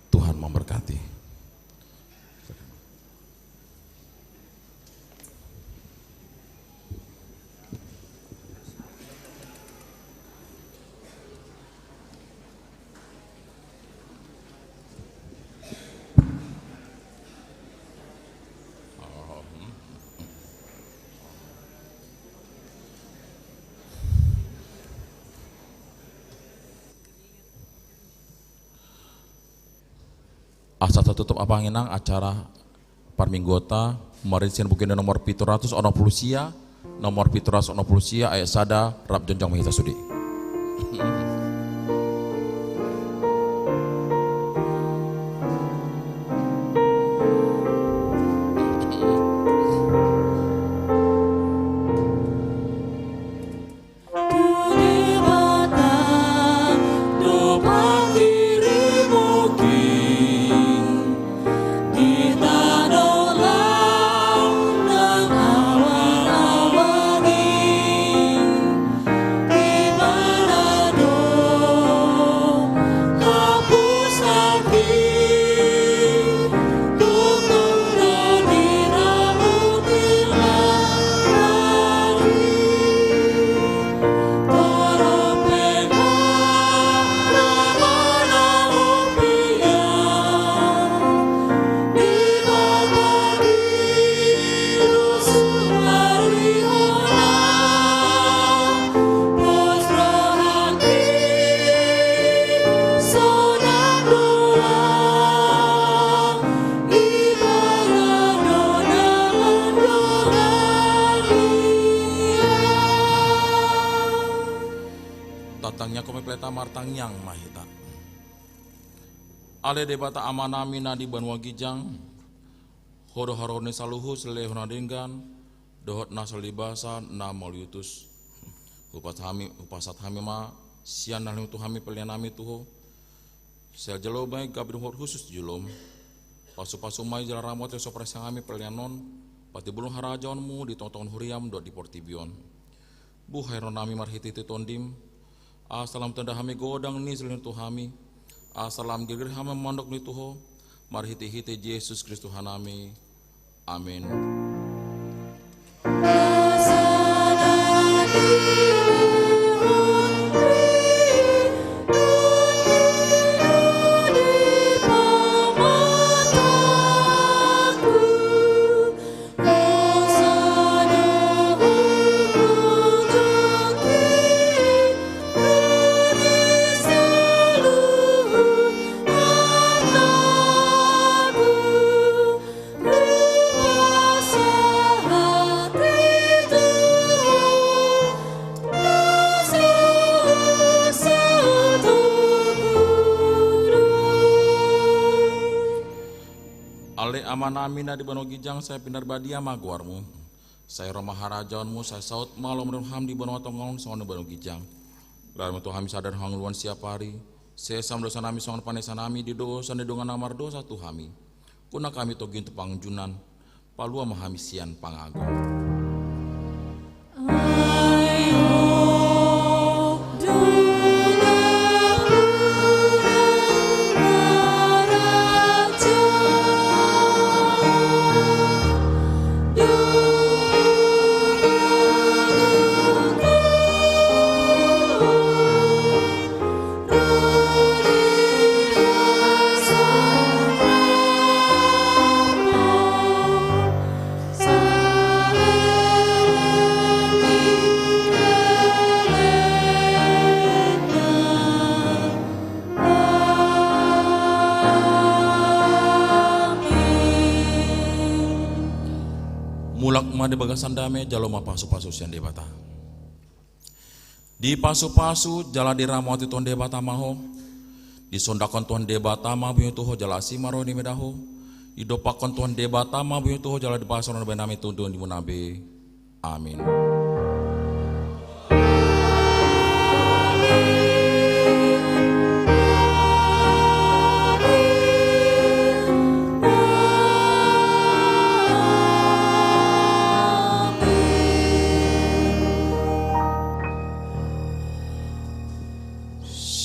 Tuhan memberkati. Asa tatutup amang inang acara parmingguonta, marisi sian Buku Ende nomor pitu ratus onom pulu sia, nomor pitu ratus onom pulu sia ayat sada, rap jongjong ma hita sude. Tatangiangkon ma hita, martangiang ma hita. Ale Debata Amanami na di banua ginjang, Ho do haroro ni saluhut silehon na denggan dohot na so libasa na mauliutus. Hupasahat hami, hupasahat hami ma sian na nilehonMu tu hami pelean nami tu Ho. Sai jalo ma i gabe dohot hushus di joloM. Pasupasu ma i jala ramoti asa so parsahahon hami pelean on, patimbulhon harajaonMu di tongatonga ni huriaM dohot di portibi on. Buhai roha nami marhitehite TondiM, asa lam tanda hami godang ni silehonMu tu hami, asa lam girgir hami mandok ni tu Ho, marhitehite Jesus Kristus Tuhanami. Amen. Ale Amanami na di banua ginjang, sai pinarbadia ma goarMu. Sai ro ma harajaonMu, sai saut ma lomo ni rohaM di banua tonga on songon na di banua ginjang. Bere ma tu hami sadari on hangoluan siapari. Sesa ma dosa nami songon panesa nami di dosa ni dongan na mardosa tu hami. Unang hami togihon tu pangunjunan, palua ma hami sian pangago. Mulak ma di bagasan dame, jalo ma pasupasu sian Debata. Dipasupasu jala diramoti Tuhan Debata ma ho. Disondangkon Tuhan Debata ma bumi tu ho jala asi ma roha ni mida ho. Didompakkon Tuhan Debata ma bumi tu ho jala dipasahat roha ni bahenami tu dongimuna be. Amin.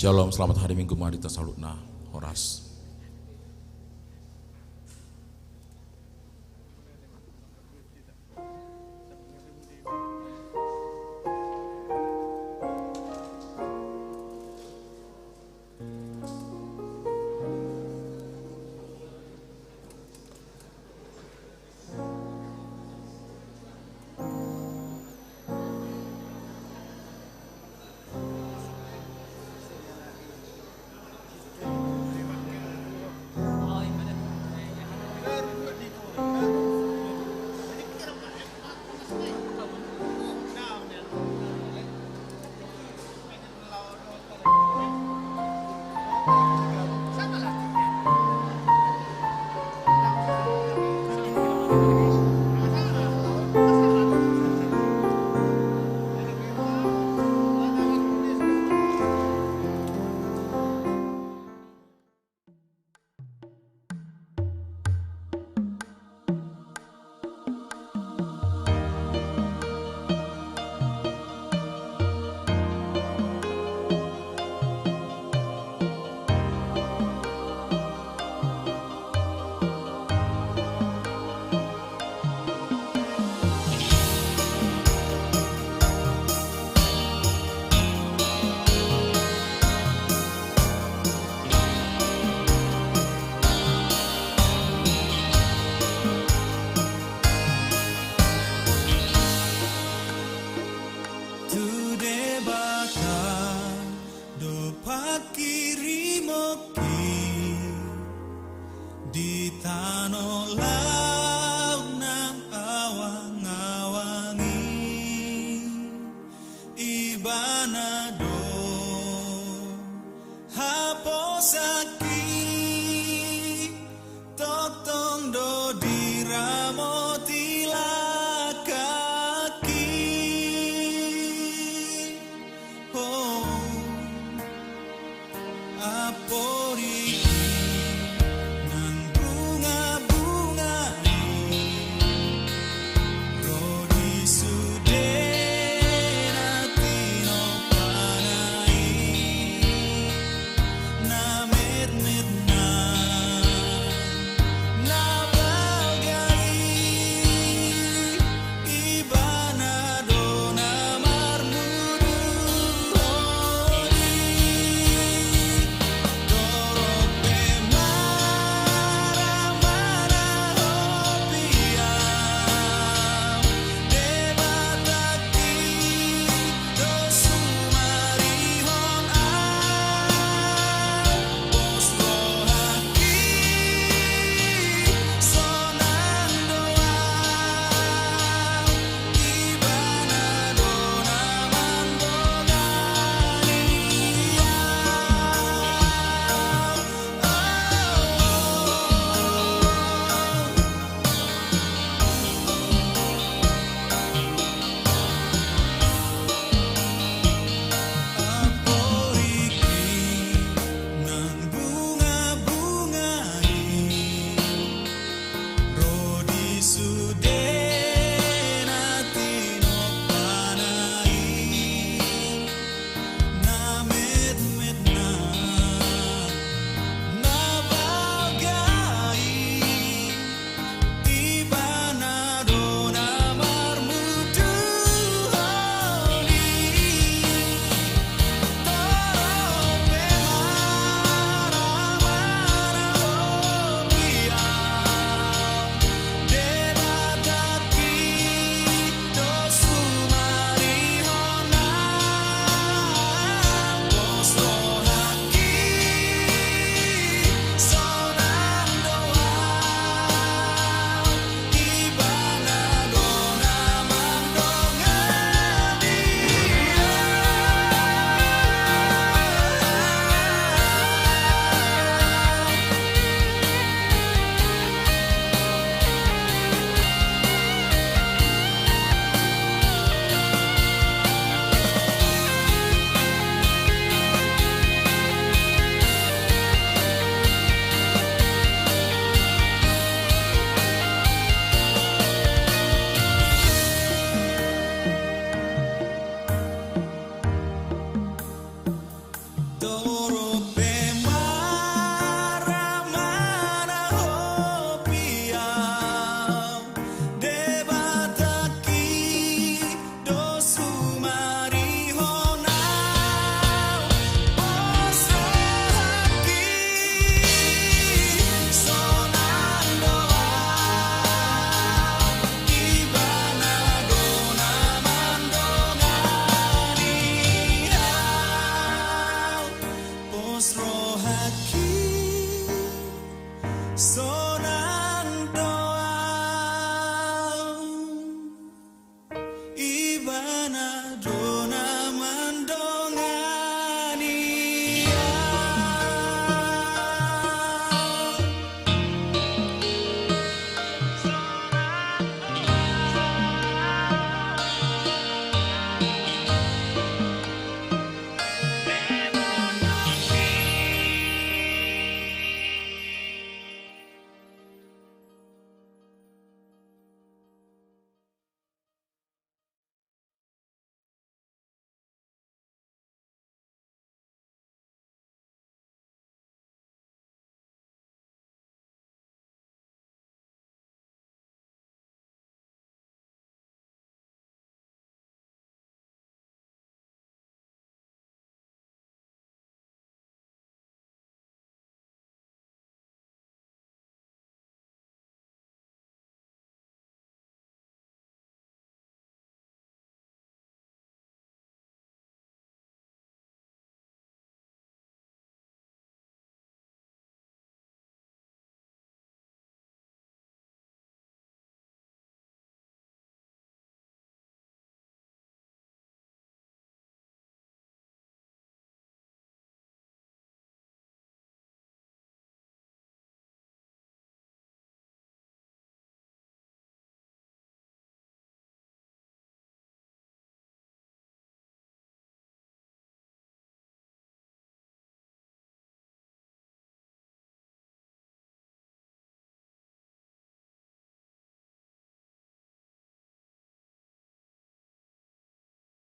Shalom, selamat hari Minggu ma di hita saluhutna. Horas. Tu Debata do panghirimon i di tano laut nang awang-awang i. Ibana do haposanki, tongtong do diramoti langkangki. Oh. Apodi nang bunga-bunga i, ro di sude na tinompana i, na metmet nang na balga i. Ibana do na marmudu hodi, torop